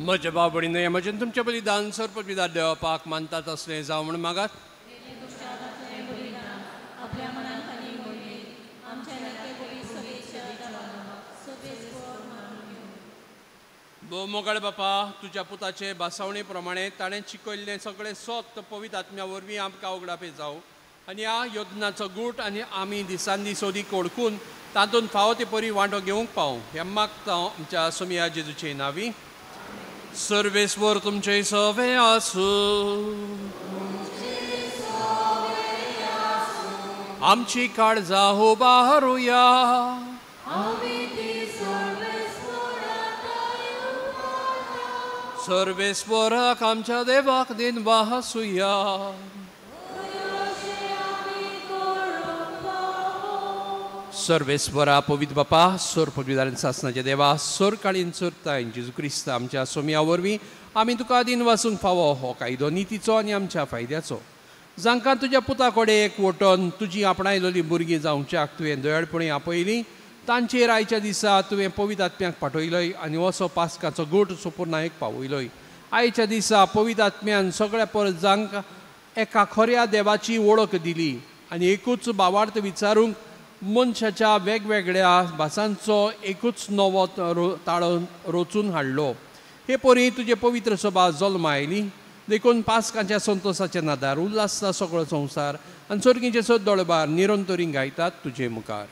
म्हज्या बाबडी न्हय म्हजें तुमचें बलिदान सर्पविदार देवपाक मानतात असलें जावं म्हूण मागात. भोव मोगाळ बापा, तुज्या पुताचे भासावणे प्रमाणे ताणें शिकयल्लें सगळें सत पवित्र आत्म्या वरवीं आमकां उगडापे जावं आनी ह्या योजनाचो गूट आनी आमी दिसान दीस अदीक ओळखून तातूंत फावो ते परी वांटो घेवंक पावूं हें मागता हांव आमच्या सोमया जेजूचे नांवी. सर्वेस्वर तुमचे सवे आसूं. आमची काळजां उबारुया. सर्वेस्वराक आमच्या देवाक दिनवासुया. सर्वेस्वरा पवित्र बापा, सोर पदवीदारान सासनाच्या देवा, सोर काळीन सोरताय जेजू क्रिस्त आमच्या सोमया वरवीं आमी तुका दिनवासूंक फावो हो कायदो नितीचो आनी आमच्या फायद्याचो. जांकां तुज्या पुता कडेन एक वटोन तुजी आपणायलोली भुरगीं जावच्याक तुवें दयाळपणी आपयली तांचेर आयच्या दिसा तुवें पवित्र आत्म्याक पाठयलोय आनी असो पास्काचो गूट सोपूर्णायक पावयलोय. आयच्या दिसा पवित्र आत्म्यान सगळ्या परस जांकां एका खऱ्या देवाची वळख दिली आनी एकूच भावार्थ विचारूंक मनशाच्या वेगवेगळ्या भासांचो एकूच नवो ताळो रोचून हाडलो. हे परी तुजे पवित्र सभा जल्मा आयली देखून पास्काच्या संतोसाच्या नादार उल्हासता सगळो संवसार आनी सर्गीचे सदोळबार निरंतरी गायतात तुजे मुखार.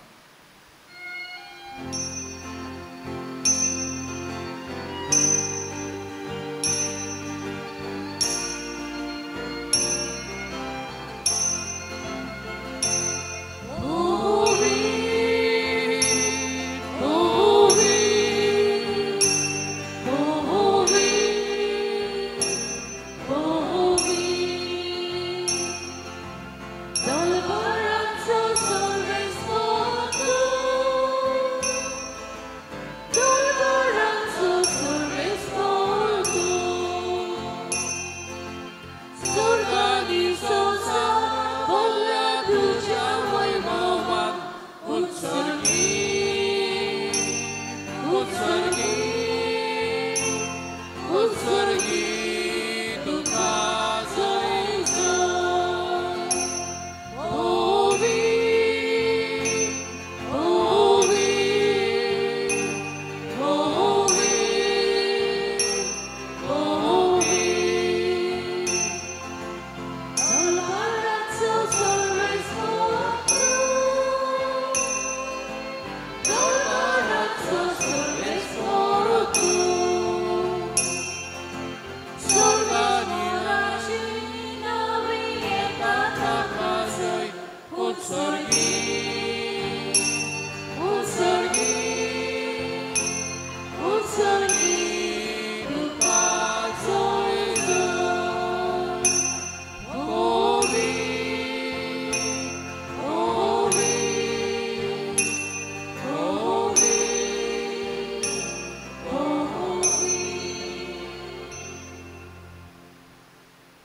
Dal barazzo sol rispondo.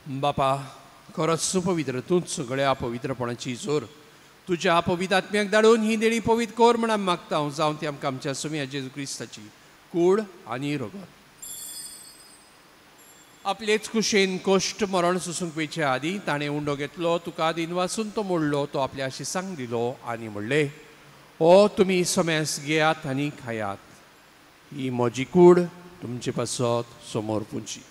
बापा खरोच तूं पवित्र, तूंच सगळ्या पवित्रपणाची जोर. तुज्या पवित्र आत्म्याक धाडून ही देणी पवित्र कर म्हण आमी मागता, जावन ती आमकां आमच्या सुम्या जेजू क्रिस्ताची कूड आनी रगत. आपलेच कुशेन कश्ट मरण सोसूंक वयचे आदीं ताणें उंडो घेतलो, तुका दिनवासून तो मोडलो, तो आपल्या शिसांक दिलो आनी म्हणलें, हो तुमी समेस घेयात आनी खायात, ही म्हजी कूड तुमचे पासत समोर पुंची.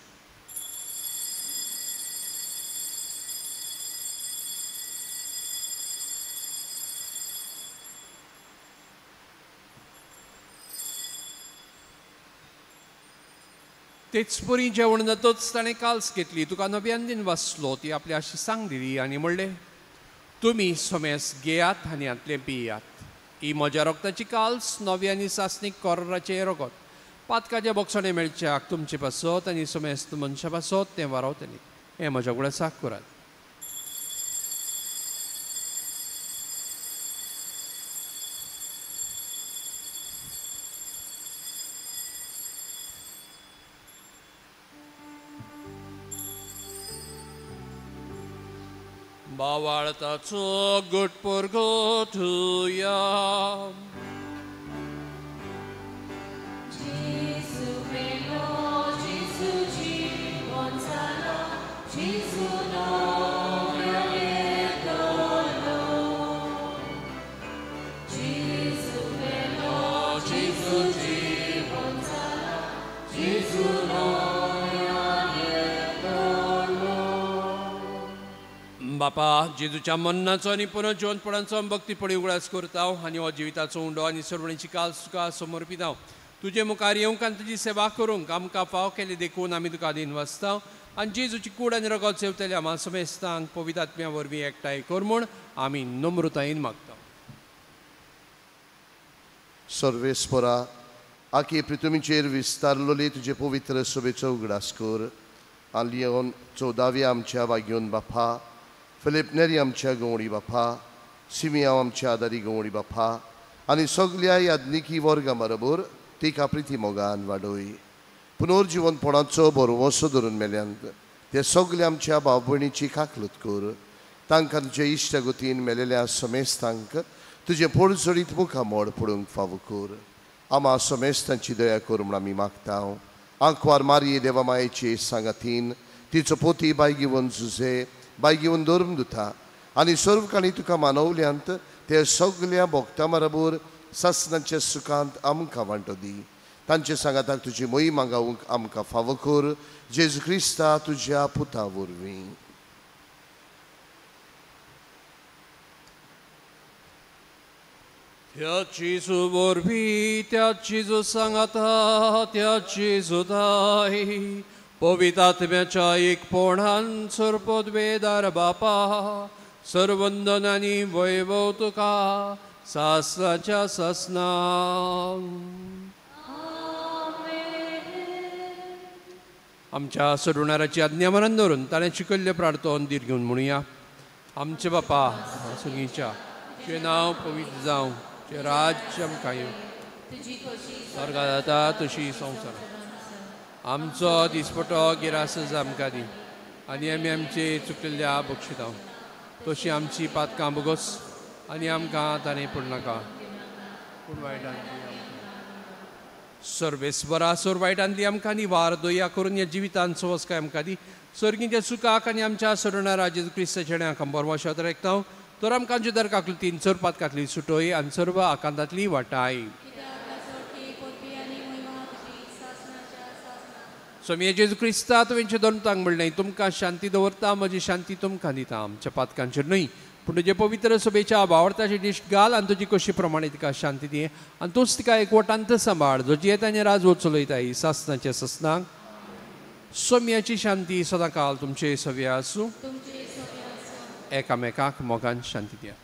तेच परी जेवण जातच ताणें काल्स घेतली, तुका नव्यान दिन वाचलो, ती आपल्या शिसांक दिली आनी म्हणलें, तुमी समेस घेयात आनी हांतलें पियात, ही म्हज्या रगताची काल्स नव्या आनी सासणीक कोराचें रगत, पातकाच्या बोगसणें मेळच्याक तुमचे पासत आनी समेस्त मनशा पासत तें वारावतलें. हें म्हज्या गुळासाक करात. बावाळताचो गुटपोर गोठुया. बापा जेजूच्या मरणाचो आनी पुनर्जिवंतपणाचो भक्तीपणी उगडास करता आनी हो जिविताचो उंडो आनी सरवणीची काल तुका समर्पिता. तुजे मुखार येवंक आनी तुजी सेवा करूंक आमकां फाव केली देखून आमी तुका दिनवासता आनी जेजूची कूड आनी रगत सेवतल्या आमा समेस्तांक पवित्र आत्म्या वरवीं एकठांय कर म्हूण आमी नम्रतायेन मागता. सर्वेस्परा आखी पृथ्वीचेर विस्तारलोली तुजे पवित्र सभेचो उगडास कर. आलियोन 14व्या आमच्या वाग्योन बापा, फिलिप नेरी आमच्या गवळी बापा, सिमियांव आमच्या आदारी गवळी बापा आनी सगल्या याज्ञिकी वर्गा बरोबर तिका प्रिती मोगान वाडोय. पुनर्जिवनपणाचो भरवंसो धरून मेल्यांत ते सगळे आमच्या भाव भयणीची काकलूत कर. तांकां तुजे इश्टगतीन मेलेल्या समेस्तांक तुजें पोळजोडीत मुखामोड पडूंक फावो कर. आमा समेस्तांची दया कर म्हूण आमी मागता. आंकवार मारये देवा मायेचे सांगातीन तिचो पोती बाय घेवन जुजे बाय घेवन धर्म दुता आनी सर्व काणी तुका मानवल्यांत ते सगल्या भोगता बरोबर सासणाच्या सुखांत आमकां वांटो दी. तांचे सांगाताक तुजी मोहिमा गावंक आमकां फावो कर. जेजू क्रिस्ता तुज्या पुता वरवीं. त्या जेजू वरवीं, त्या जेजू सांगाता, त्या जेजू दाय पवित्र आत्म्याच्या एकपणान सर्वपदवेदार बापा, सर्वंदन आनी वैभव तुका सासणाच्या सासणा. आमच्या सोडवणाराची आज्ञा मरण धरून ताणें शिकयल्ले प्रार्थन धीर घेवन म्हणुया. आमचे बापा सुगीच्या, तुजें नांव पवित्र जावं, तुजें राज्य आमकां येवं, स्वर्गांत जाता तशी संवसारांत. आमचो दिसपटो गिरास आमकां दी आनी आमी आमचे चुकलेल्या बक्षिता तशी आमची पातकां बोगस आनी आमकां ताणें पडनाका पूण वायटांतली सर्वेस्वरा सोर वायटांतली आमकां निवार दया करून ह्या जिवितान सवसकाय आमकां दी. सर्गीच्या सुखाक आनी आमच्या सोडणारा जेजू क्रिस्ताच्या आमकां बरवाशात राखता तर आमकां जुदार काकलतीन सर्व पातकांतली सुटोय आनी सर्व आकांतांतली वाटाय. स्वामी जेजू क्रिस्ता तुवेंचे दोनतांक म्हणलें, तुमकां शांती दवरता, म्हजी शांती तुमकां दिता. आमच्या पातकांचेर न्हय पूण तुजे पवित्र सभेच्या भावार्थाची दिश्ट घाल आनी तुजी कशी प्रमाणे तिका शांती दी आनी तूंच तिका एकवटांत सांबाळ, जो जियेता आनी राजवट चलयता सासणाच्या सासणाक. सोम्याची शांती सदांकाल तुमचे सव्य आसूं. एकामेकाक मोगान शांती दिया.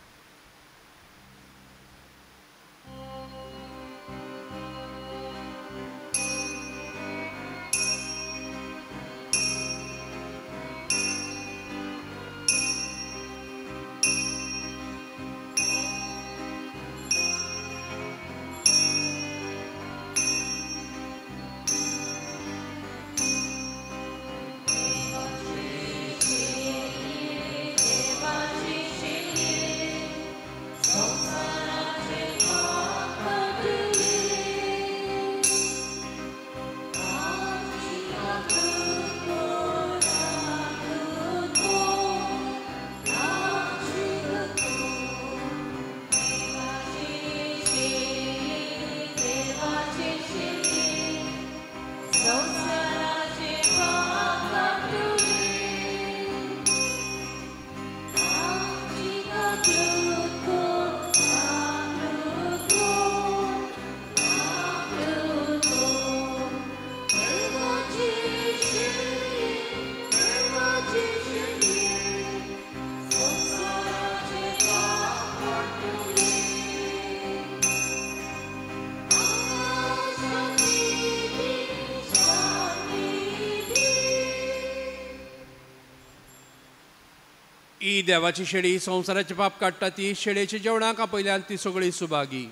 ही देवाची शेळी संवसाराचे पाप काडटा ती शेळयेच्या जेवणाक आपयल्यान ती सगळी सुभागी.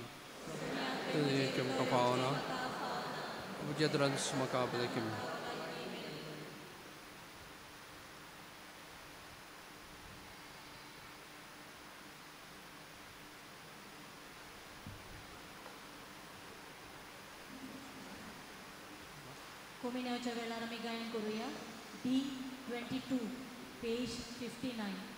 तुमकां पावना म्हाका कोमिन्याच्या वेळार आमी गायन करूया D 22 page 59.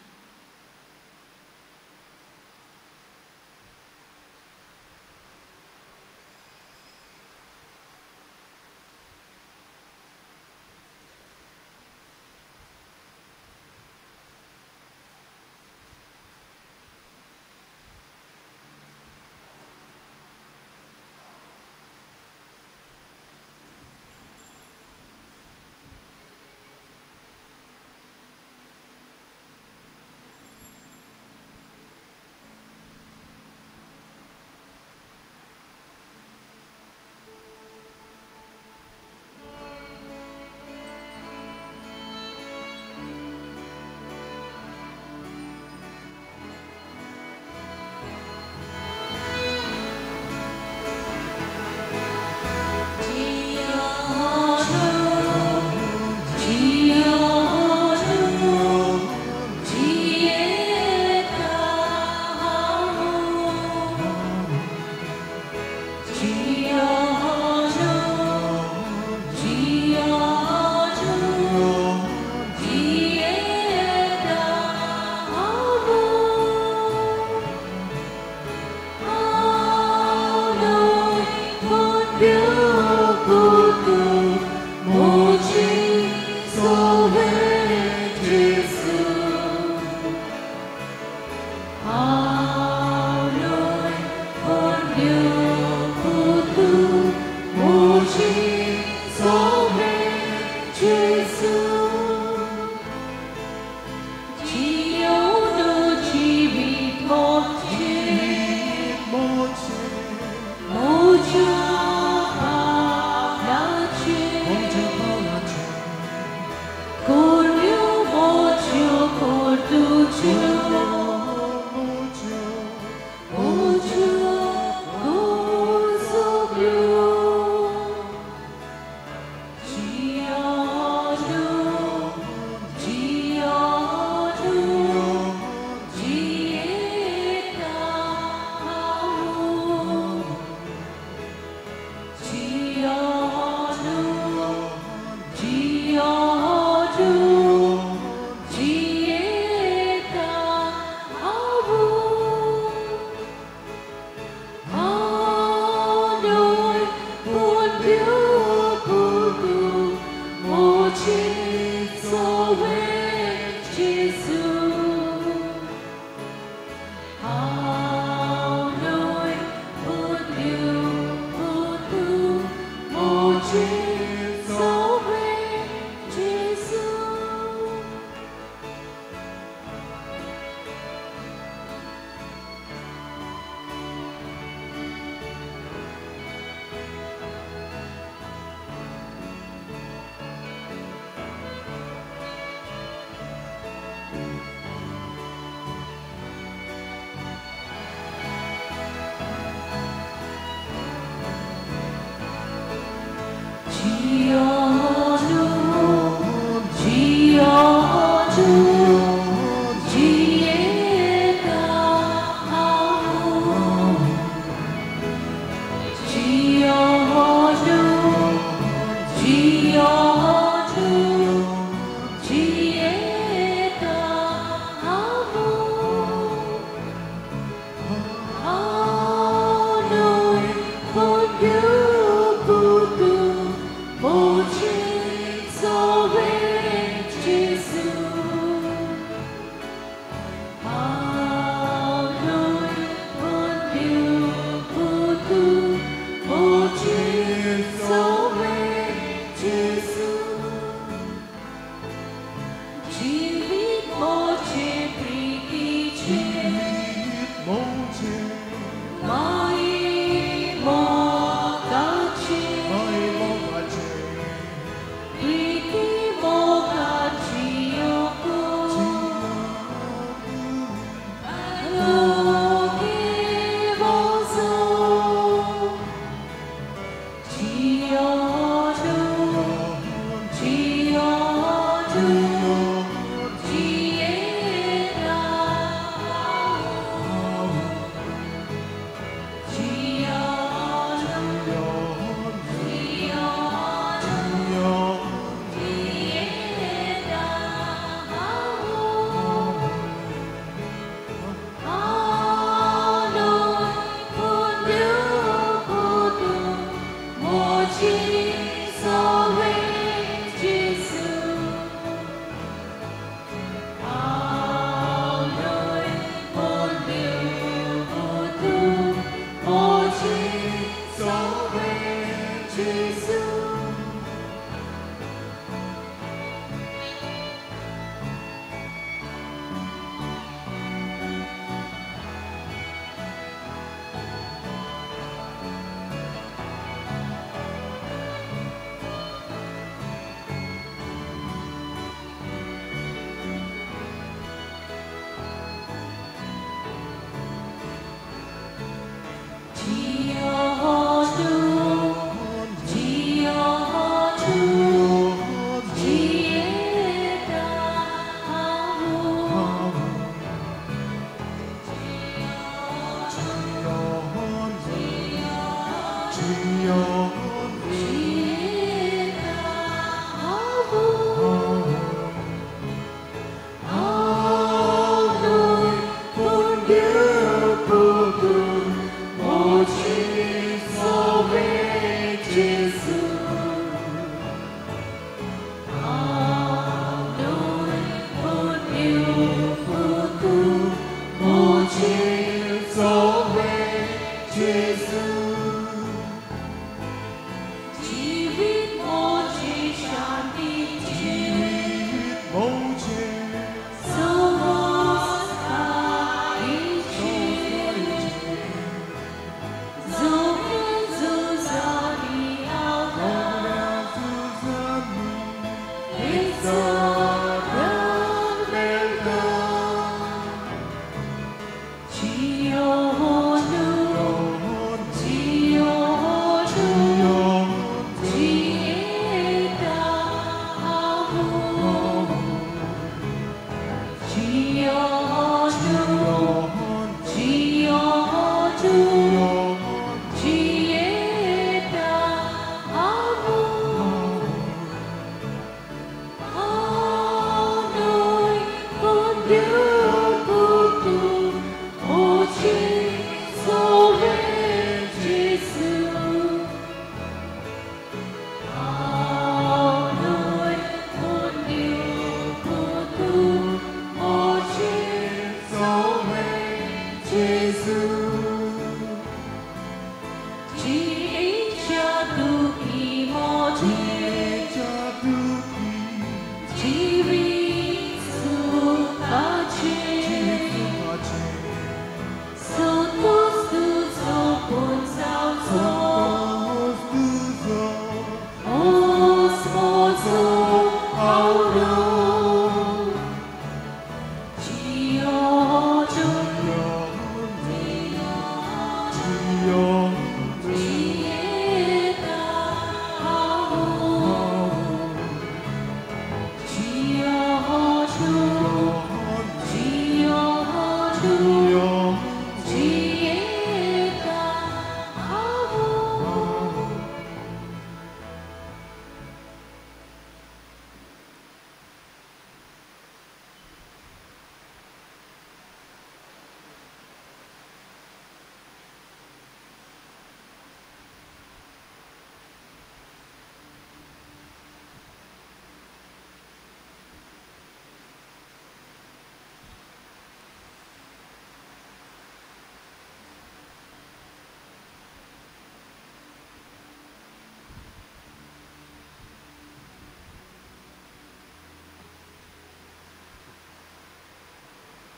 Gesù.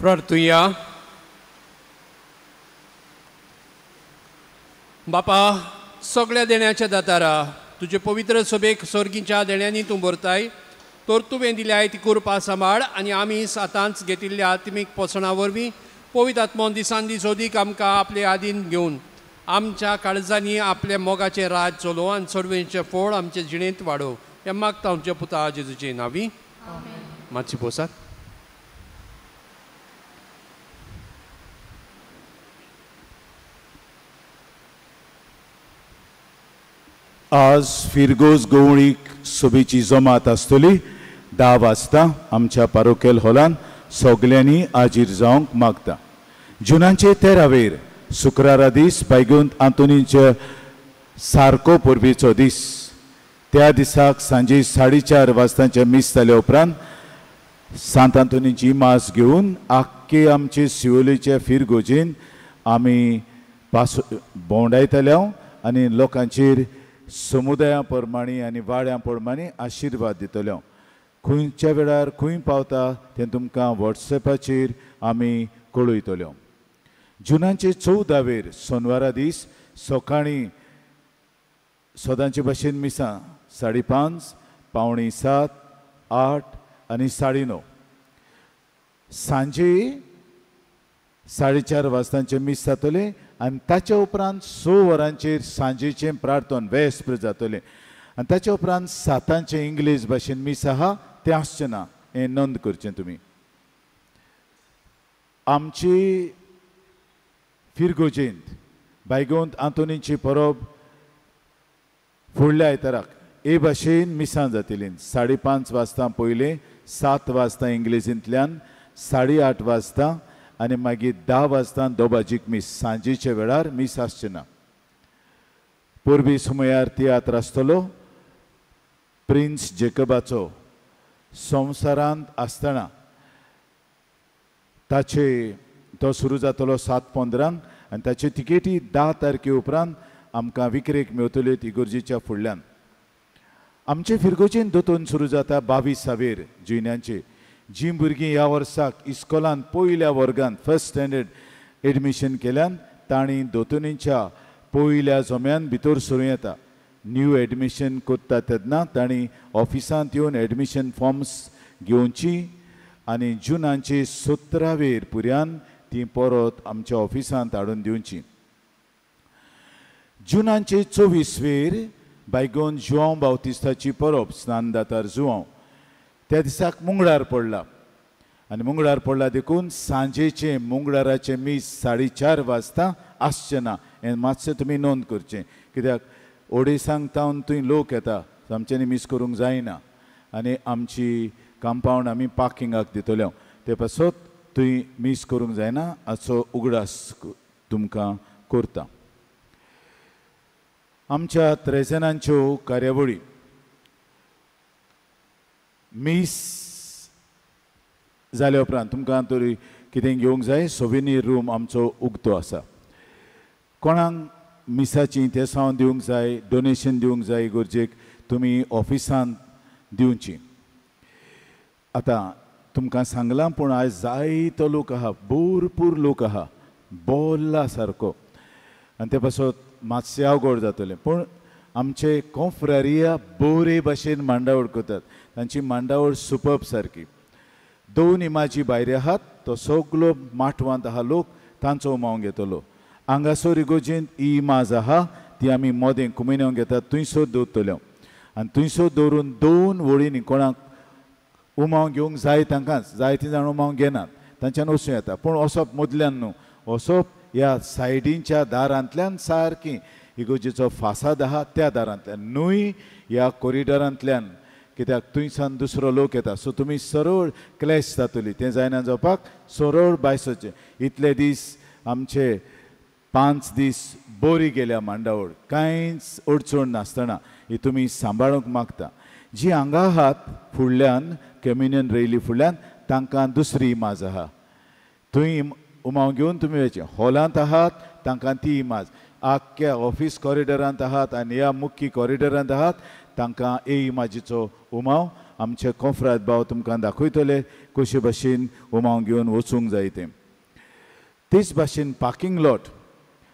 प्रार्थुया. बापा सगळ्या देण्याच्या दातारा तुजे पवित्र सभेक सर्गीच्या देण्यांनी तूं भरताय तर तुवें दिल्याय ती कृपा सांबाळ आनी आमी आतांच घेतिल्ल्या आत्मीक पोसणा वरवीं पवित्र आत्मो दिसान दीस अदीक आमकां आपले आदीन घेवन आमच्या काळजांनी आपल्या मोगाचें राज चलोव आनी सर्वेंचें फळ आमचे जिणेंत वाडोव हें मागता आमच्या पुता जेजूचे नांवी. मातशी बसात. आज फिरगोज गवळीक सभेची जमात आसतली 10 वाजता आमच्या पारोखेल हॉलान सगल्यांनी हाजीर जावंक मागता. जुनाचे 13वेर शुक्रारा दीस बायगुंत आंतोनीचे सारको परबेचो दीस. त्या दिसाक सांजे 4:30 वाजतांचे मीस जाल्या उपरांत सांत आंतोनीची मास घेवन आख्खे आमचे शिवोलेचे फिरगोजेन आमी पास भोंवडायतले आनी लोकांचेर समुदाया प्रमाणे आनी वाड्या प्रमाणे आशिर्वाद दितले. खंयच्या वेळार खंय पावता तें तुमकां वॉट्सएपाचेर आमी कळयतले. जुनाचे 14वेर सोनवारा दीस सकाळीं सदांचे भाशेन मिसां 5:30, 6:45, 8 आनी 9:30, सांजे 4:30 वाजतांचें मीस जातलें आनी ताच्या उपरांत 6 वरांचेर सांजेचें प्रार्थन वेस्प्र जातलें आनी ताच्या उपरांत 7 इंग्लीश भाशेन मीस आहा तें आसचें ना हें नोंद करचें तुमी. आमची फिरगोजेंत बायगोंत आंतोनीची परब फुडल्या आयताराक हे भाशेन मिसां जातलीं. 5:30 वाजता पयलें, 7 वाजता इंग्लिशींतल्यान, 8:30 वाजता आनी मागीर 10 वाजता दोबाजीक मीस. सांजेच्या वेळार मीस आसचें ना. परबी सुमयार तियात्र आसतलो प्रिन्स जेकबाचो. संवसारांत आसतना ताचे तो सुरू जातलो 7:15 आनी ताच्यो तिकेटी 10 तारखे उपरांत आमकां विक्रेक मेवतल्यो इगर्जेच्या फुडल्यान. आमचे फिरगोजेन दोतोन सुरू जाता 22 जुन्याचे. जी भुरगीं ह्या वर्साक इस्कोलान पयल्या वर्गांत फर्स्ट स्टँडर्ड एडमिशन केल्यान तांणी दोतोनीच्या पयल्या जम्यान भितर सरूं येता. न्यू एडमिशन करता तेन्ना तांणी ऑफिसांत येवन एडमिशन फॉर्म्स घेवची आनी जुनाचे 17 पुऱ्यान ती परत आमच्या ऑफिसांत हाडून दिवची. जुनाचे 24 बायगोन जुआंव बावतिस्ताची परब स्नानदातार जुआंव त्या दिसाक मुंगळार पडला आनी मुंगळार पडला देखून सांजेचें मुंगळाराचें मीस 4:30 वाजता आसचें ना हें मातशें तुमी नोंद करचें, कित्याक ओडेसांक तावन थंय लोक येता, आमच्यांनी मीस करूंक जायना आनी आमची कंपावंड आमी पार्किंगाक दितले, ते पासत थंय मीस करूंक जायना हाचो उगडास तुमकां करता. आमच्या त्रेजनांच्यो कार्यावळी मीस जाल्या उपरांत तुमकां तरी कितें घेवंक जाय सोविनीर रूम आमचो उक्तो आसा. कोणाक मिसाची तेसांव दिवंक जाय, डोनेशन दिवंक जाय गरजेक तुमी ऑफिसांत दिवची. आतां तुमकां सांगलां पूण आयज जायतो लोक आहा, भरपूर लोक आहा बोल्ला सारको आनी ते पासत मातशें अवघड जातलें, पूण आमचे कोंफ्रारिया बरे भाशेन मांडावळ करतात, तांची मांडावळ सुपब सारकी. 2 इमाजी भायर आहात, तो सगलो माटवांत आहा लोक तांचो उमाव घेतलो. हांगासर इगोजेंत ही इमाज आहा ती आमी मोदें कुमिन्यांव घेतात, थंयसर दवरतले आनी थंयसर दवरून 2 वळींनी कोणाक उमाव घेवंक जाय तांकांच, जायतीं जाण उमाव घेनात, तांच्यान वचूं येता, पूण वचप मदल्यान न्हू, वचप ह्या सायडींच्या दारांतल्यान सारकी इगोजेचो फासाद आहा त्या दारांतल्यान न्हय, ह्या कॉरिडॉरांतल्यान, कित्याक थंयसान दुसरो लोक येता. सो तुमी सरळ क्लॅश जातली, तें जायना जावपाक सरळ भायर सरचें. इतले दीस आमचे 5 दीस बरी गेल्या मांडावळ, कांयच अडचण नासतना ही तुमी सांबाळूंक मागता. जी हांगा आहात फुडल्यान कम्युनियन रेली फुडल्यान तांकां दुसरी इमाज आहा, थंय उमाव घेवन तुमी वयचें. हॉलांत आहात तांकां ती इमाज, आख्ख्या ऑफिस कॉरिडॉरांत आहात आनी ह्या मुख्य कॉरिडॉरांत आहात तांकां ए इमाजीचो उमाव आमचे कोंफ्राद भाव तुमकां दाखयतले कशे भाशेन उमाव घेवन वचूंक जाय तें. तेच भाशेन पार्किंग लॉट,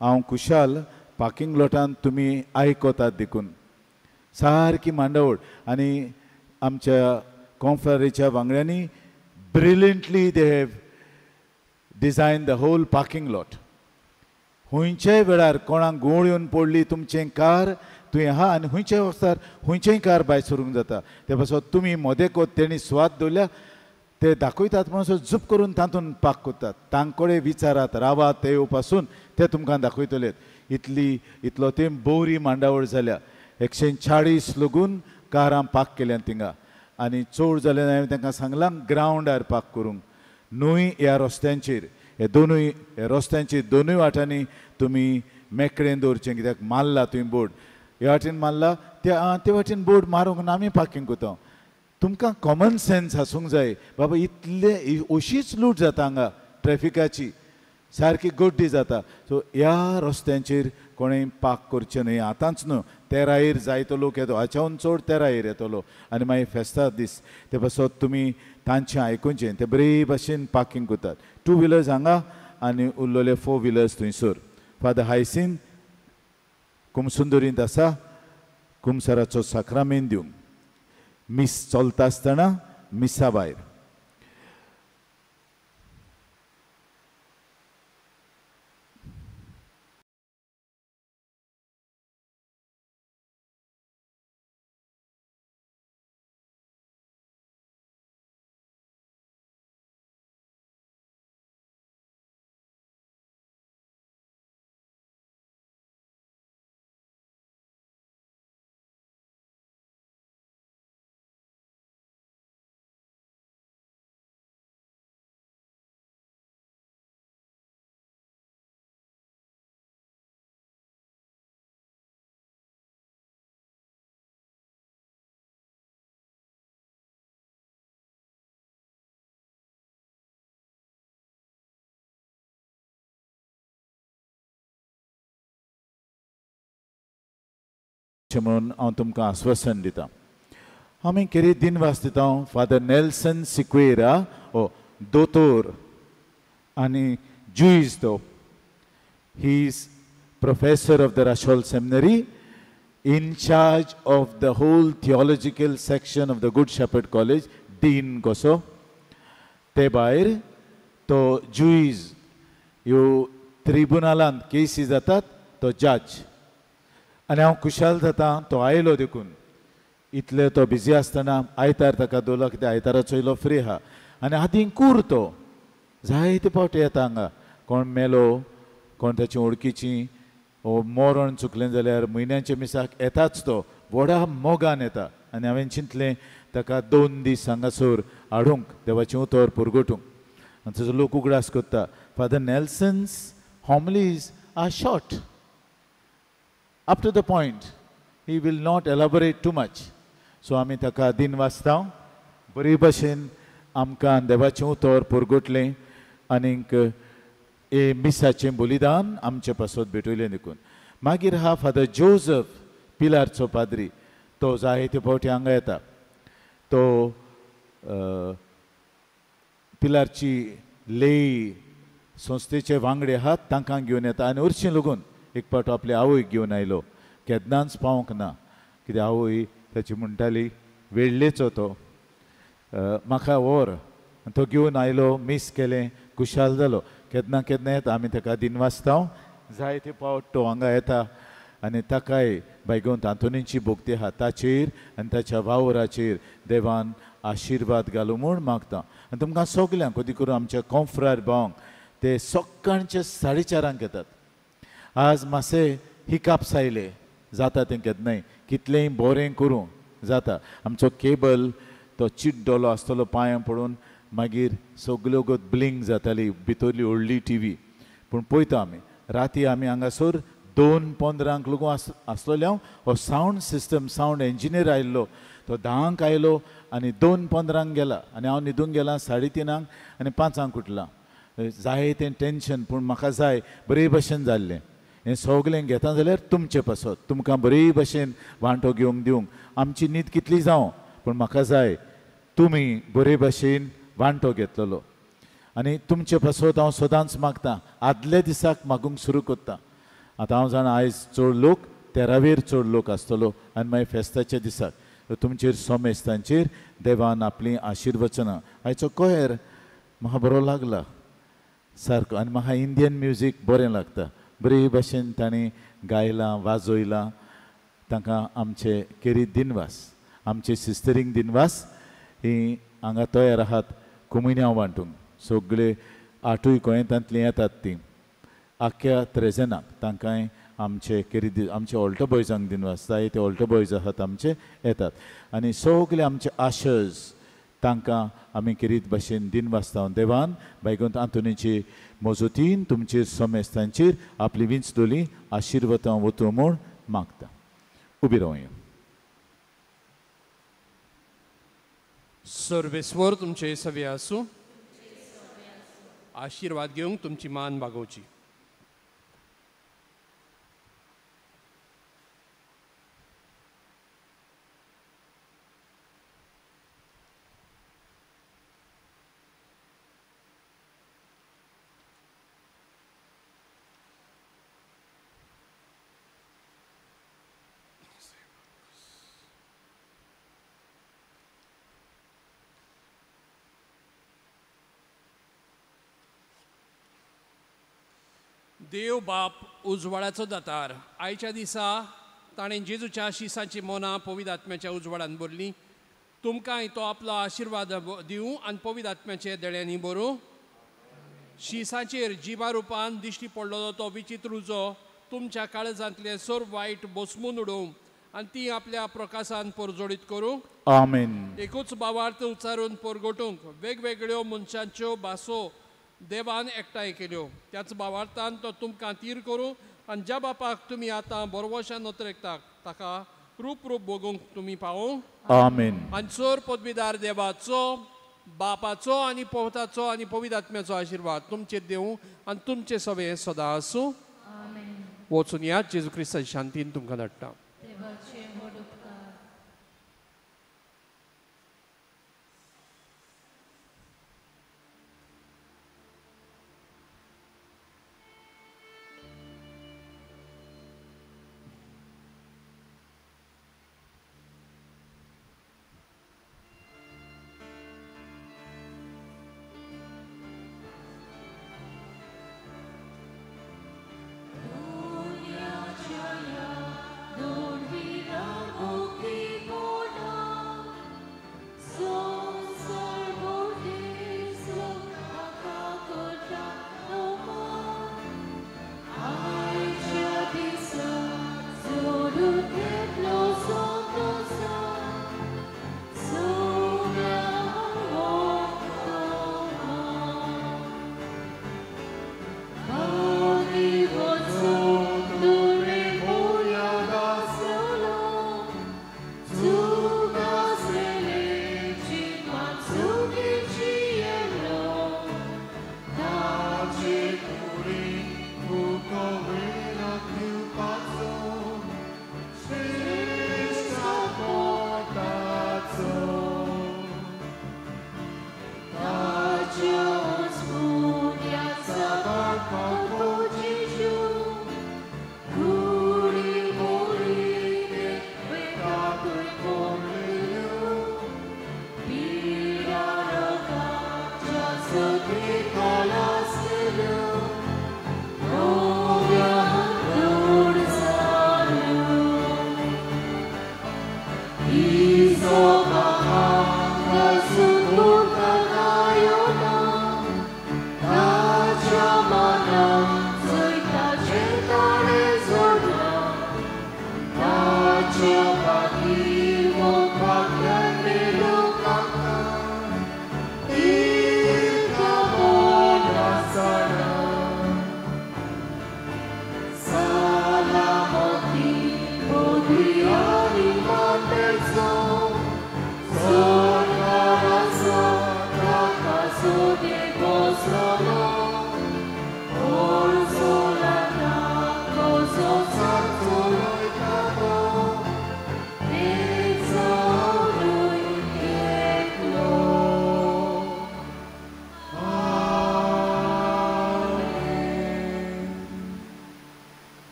हांव खुशाल पार्किंग लॉटान तुमी आयकतात देखून सारकी मांडावळ आनी आमच्या कोंफ्रारीच्या वांगड्यांनी brilliantly they have design the whole parking lot. खंयच्याय वेळार कोणाक गुंवळ येवन पडली तुमचें कार तुवें आहा आनी खंयच्याय वस्तार खंयचेंय कार भायर सरूंक जाता, ते पासत तुमी मदेकोत तेणी सुवात दवरल्या ते दाखयतात म्हणून झूप करून तातूंत पार्क करतात. तांकडे विचारात रावात ते येवपासून ते तुमकां दाखयतले. इतली इतलो तेंप बोरी मांडावळ जाल्या, 140 लगून कारां पार्क केल्यान थिंगा आनी चड जाल्यार हांवें तांकां सांगलां ग्रावंडार पार्क करूंक न्हय, ह्या रस्त्यांचेर, हे दोनूय ह्या रस्त्यांचेर दोनूय वाटांनी तुमी मेकळें दवरचें, कित्याक मारला तुवें बोर्ड ह्या वाटेन मारला त्या ते वाटेन बोर्ड मारूंक ना आमी पार्किंग करता. तुमकां कॉमन सेन्स आसूंक जाय बाबा, इतले अशीच लूट जाता हांगा ट्रॅफिकाची, सारकी गड्डी जाता. सो ह्या रस्त्यांचेर कोणें पार्क करचें न्हय आतांच न्हू, तेरायर जायतो लोक येतो, हाच्याहून चड तेरायर येतलो आनी मागीर फेस्ता दीस, ते पासत तुमी तांचें आयकुचें. ते बरे भाशेन पार्किंग करतात. 2 व्हिलर्स हांगा आनी उरलेले 4 व्हिलर्स थंयसर. फादर हायसीन कुमसुंदरींत आसा कुमसराचो साक्रामेन दिवंक. मीस चलता आसतना मिसा भायर. म्हणून हांव तुमकां आस्वासन दितां. आमी केरी दिनवास दिता फादर नेल्सन सिक्वेरा ओ दोतोर आनी जुईज तो. He is professor of the Rachol seminary, in charge of the whole theological section of the Good Shepherd College, dean कसो. ते भायर तो जुईज ह्यो त्रिबुनालांत केसी जातात तो जज. आनी हांव खुशाल जाता तो आयलो देखून. इतले तो बिजी आसतना आयतार ताका दवरलो कित्याक आयताराचो इलो फ्री आहा. आनी आदीं कूर तो जायते फावटी येता हांगा. कोण मेलो, कोण ताची वळखीची ओ मरण चुकलें जाल्यार म्हयन्याच्या मिसाक येताच तो, व्हडा मोगान येता. आनी हांवें चिंतलें ताका 2 दीस हांगासर हाडूंक, देवाचें उतर पुरगोटूंक. आनी ताचो लोक उगडास करता. Father Nelson's homilies are short, up to the point. He will not elaborate too much. So आमी ताका दिन वाचता. बरे भशेन आमकां देवाचें उतर पुरगोटलें आनीक ए मिसाचें बलिदान आमचे पासत भेटयलें देखून. मागीर हा फादर जोजफ पिलारचो पाद्री, तो जायते फावटी हांगा येता. तो पिलारची लेई संस्थेचे वांगडे आहात तांकां घेवन येता. आनी हरशीं लागून एक फावट आपले आवयक घेवन आयलो. केन्नाच पावंक ना कित्याक आवय ताची म्हणटाली वेडलेचो तो, म्हाका व्हर. तो घेवन आयलो, मीस केलें, खुशाल जालो. केन्ना केन्ना येता, आमी ताका दिनवासता. जायते फावट तो हांगा येता आनी ताकाय बायगोंत आंतोनीची भोक्ती आहा ताचेर आनी ताच्या वावराचेर देवान आशिर्वाद घालूं म्हूण मागता. आनी तुमकां सगल्यांक कदी करून आमच्या कोंफ्रार भावंक ते सकाळचे 4:30 येतात. आज मातशे हिकाप्स आयले जाता तें केन्नाय, कितलेंय बरें करूं जाता. आमचो केबल तो चिड्डोलो आसतलो पांयां पडून, मागीर सगल्यो गत ब्लिंग जाताली भितरली व्हडली टी व्ही. पूण पळयता आमी राती आमी हांगासर 2:15 लागून आसलेले हांव. हो सावंड सिस्टम सावंड इंजिनियर आयिल्लो, तो 10 आयलो आनी 2:15 गेला. आनी हांव न्हिदूंक गेला 3:30 आनी 5 उठलां. जाय तें टेंशन, पूण म्हाका जाय बरे भशेन जाल्लें. हें सगलें घेता जाल्यार तुमचें पासत, तुमकां बरे भशेन वांटो घेवंक दिवंक. आमची न्हीद कितली जावं, पूण म्हाका जाय तुमी बरे भशेन वांटो घेतलेलो. आनी तुमचे पासत हांव सदांच मागता, आदल्या दिसाक मागूंक सुरू करता. आतां हांव जाणा आयज चड लोक तेरावेर चड लोक आसतलो आनी मागीर फेस्ताच्या दिसाक तुमचेर सोमेस्तांचेर देवान आपलीं आशिर्वचनां. आयचो कोयर म्हाका बरो लागला सारको आनी म्हाका इंडियन म्युजीक बरें लागता. बरे भशेन तांणी गायलां वाजयलां. तांकां आमचे केरी दिनवास, आमचे सिस्टरींक दिनवास. ही हांगा तयार आहात कुमिन्यांव वांटूंक. सगळे 8 गोंयांतलीं येतात तीं आख्ख्या त्रेजेनाक. तांकांय आमचे केरी आमचे ऑल्टो बॉयजांक दिनवास. जायते ऑल्टो बॉयज आहात आमचे येतात. आनी सगळे आमचे आशर्स तांकां आमी केरीत भाशेन दिनवासता. देवान बायगोंत आंतोनीचे मजतीन तुमचेर समेस्तांचेर आपली विंचदोली आशिर्वतां वतूं म्हूण मागता. उबी रावया. सर्वेस्वर तुमचे सवे आसूं. आशिर्वाद घेवंक तुमची मान बागोवची. देव बाप उजवाडाचो दातार, आयच्या दिसा ताणें जेजूच्या शिसाची मनां पवित्र आत्म्याच्या उजवाडान भरलीं. तुमकांय तो आपलो आशिर्वाद दिवं आनी पवित्र आत्म्याचे देळ्यांनी भरूं. शिसाचेर जिबा रुपान दिश्टी पडलेलो तो विचित्र उजो तुमच्या काळजांतले सर्व वायट बसमून उडोवं आनी ती आपल्या प्रकाशान परजोडीत करूं. आमेन. एकूच भावार्थ उच्चारून परगटूंक वेगवेगळ्यो मनशांच्यो भासो देवान एकठांय केल्यो. त्याच भावार्थान तो तुमकां तीर करूं आनी ज्या बापाक तुमी आतां बरवशान नोतरेकता ताका रूप रूप भोगूंक तुमी पावूं. आमेन. आनी चोर पदवीदार देवाचो बापाचो आनी पोवताचो आनी पवित्र आत्म्याचो आशिर्वाद तुमचेर देवूं आनी तुमचे सवे सदां आसूं. वचून या जेजू क्रिस्ताच्या शांतीन तुमकां धाडटा.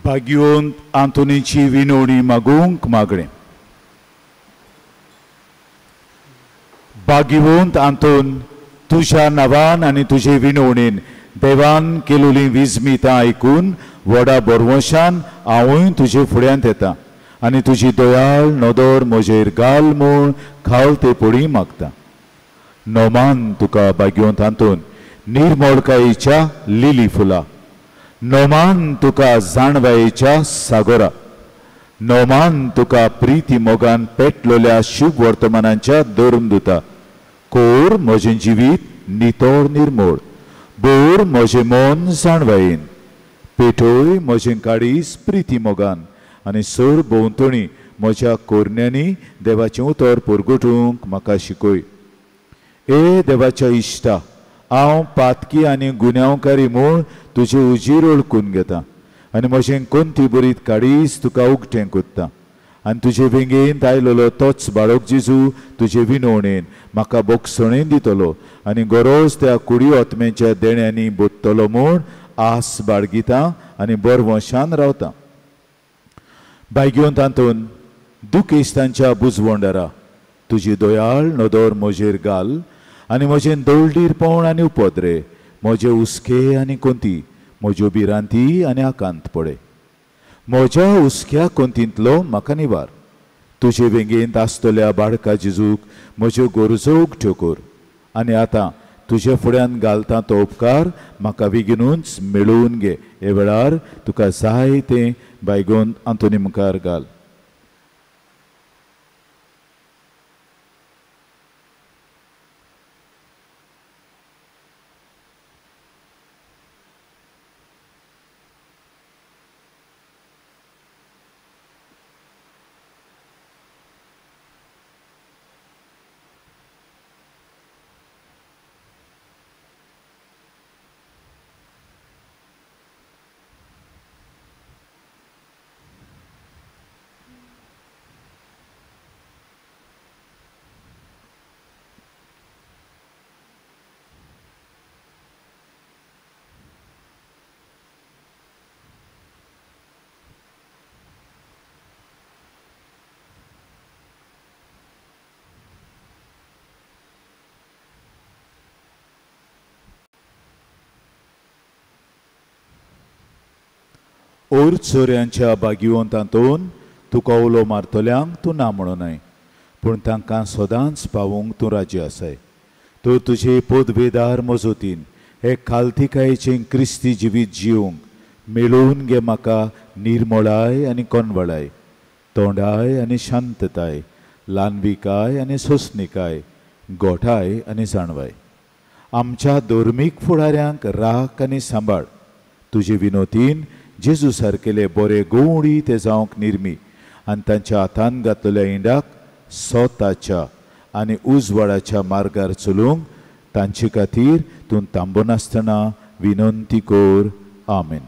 भाग्योंत आंतोनीची विनवणी मागूंक मागणें. भाग्यवंत आंतोन, तुज्या नांवान आनी तुजे विनवणेन देवान केलोली विजमितां आयकून व्हडा बरवशान हांवूय तुजे फुड्यांत येता आनी तुजी दयाळ नदर म्हजेर घाल म्हूण खाल ते पडी मागता. नोमान तुका भाग्यवंत आंतोन निर्मोळकायेच्या लिली फुला, नोमान तुका जाणवायेच्या सागोरा, नोमान तुका प्रिती मोगान पेटलोल्या शुभ वर्तमानांच्या धर्मदुता. कोर म्हजें जिवीत नितळ निर्मोळ, बोर म्हजें मन जाणवायेन, पेटोय म्हजें काडीस प्रिती मोगान आनी सर भोंवतणी म्हज्या कोरण्यांनी देवाचें उतर परगटूंक म्हाका शिकय. ए देवाच्या इश्टा, हांव पातकी आनी गुन्यांवकारी म्हूण तुजे उजीर ओळखून घेता आनी म्हजें कोंती बरीत काडीस तुका उगटें कोत्ता आनी तुजे वेंगेंत आयलोलो तोच बाळक जेजू तुजे विनवणेन म्हाका बोगसणेन दितलो आनी गरज त्या कुडी आत्म्याच्या देण्यांनी बोत्तलो म्हूण आस बाळगिता आनी बरवंशान रावता. भाग्यवंत आंतोन, दुखेस्तांच्या बुजवंडरा तुजी दयाळ नदर म्हजेर घाल आनी म्हजें दळडीरपण आनी उपद्रे, म्हजे हुस्के आनी कोंती, म्हज्यो भिरांती आनी आकांत पडे. म्हज्या हुस्क्या कोंतींतलो म्हाका निवार. तुजे वेंगेंत आसतल्या बाळका जेजूक म्हज्यो गरजो उगट्यो कर आनी आतां तुज्या फुड्यान घालता तो उपकार म्हाका बेगीनूच मेळोवन घे. हे वेळार तुका जाय तें बायगोन आंतोनी मुखार घाल. और चोऱ्यांच्या भाग्यवंत आंतोन, तुका उलो मारतल्यांक तूं ना म्हणूनय, पूण तांकां सदांच पावूंक तूं राजी आसाय. तर तुजे पदवेदार मजतीन हे खालतिकायेचें क्रिस्ती जिवीत जिवंक मेळोवन घे म्हाका निर्मळाय आनी कोनवळाय, तोंडाय आनी शांतताय, ल्हानविकाय आनी सोंसणिकाय, गोठाय आनी जाणवाय. आमच्या धर्मीक फुडाऱ्यांक राख आनी सांबाळ. तुजे विनोतीन जेजू सारकेले बरे गोवणी ते जावंक निर्मी आनी तांच्या हातान घातलेल्या इंडाक स्वताच्या आनी उजवाडाच्या मार्गार चलूंक तांचे खातीर तूं थांबनासतना विनंती कर. आमेन.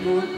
देखून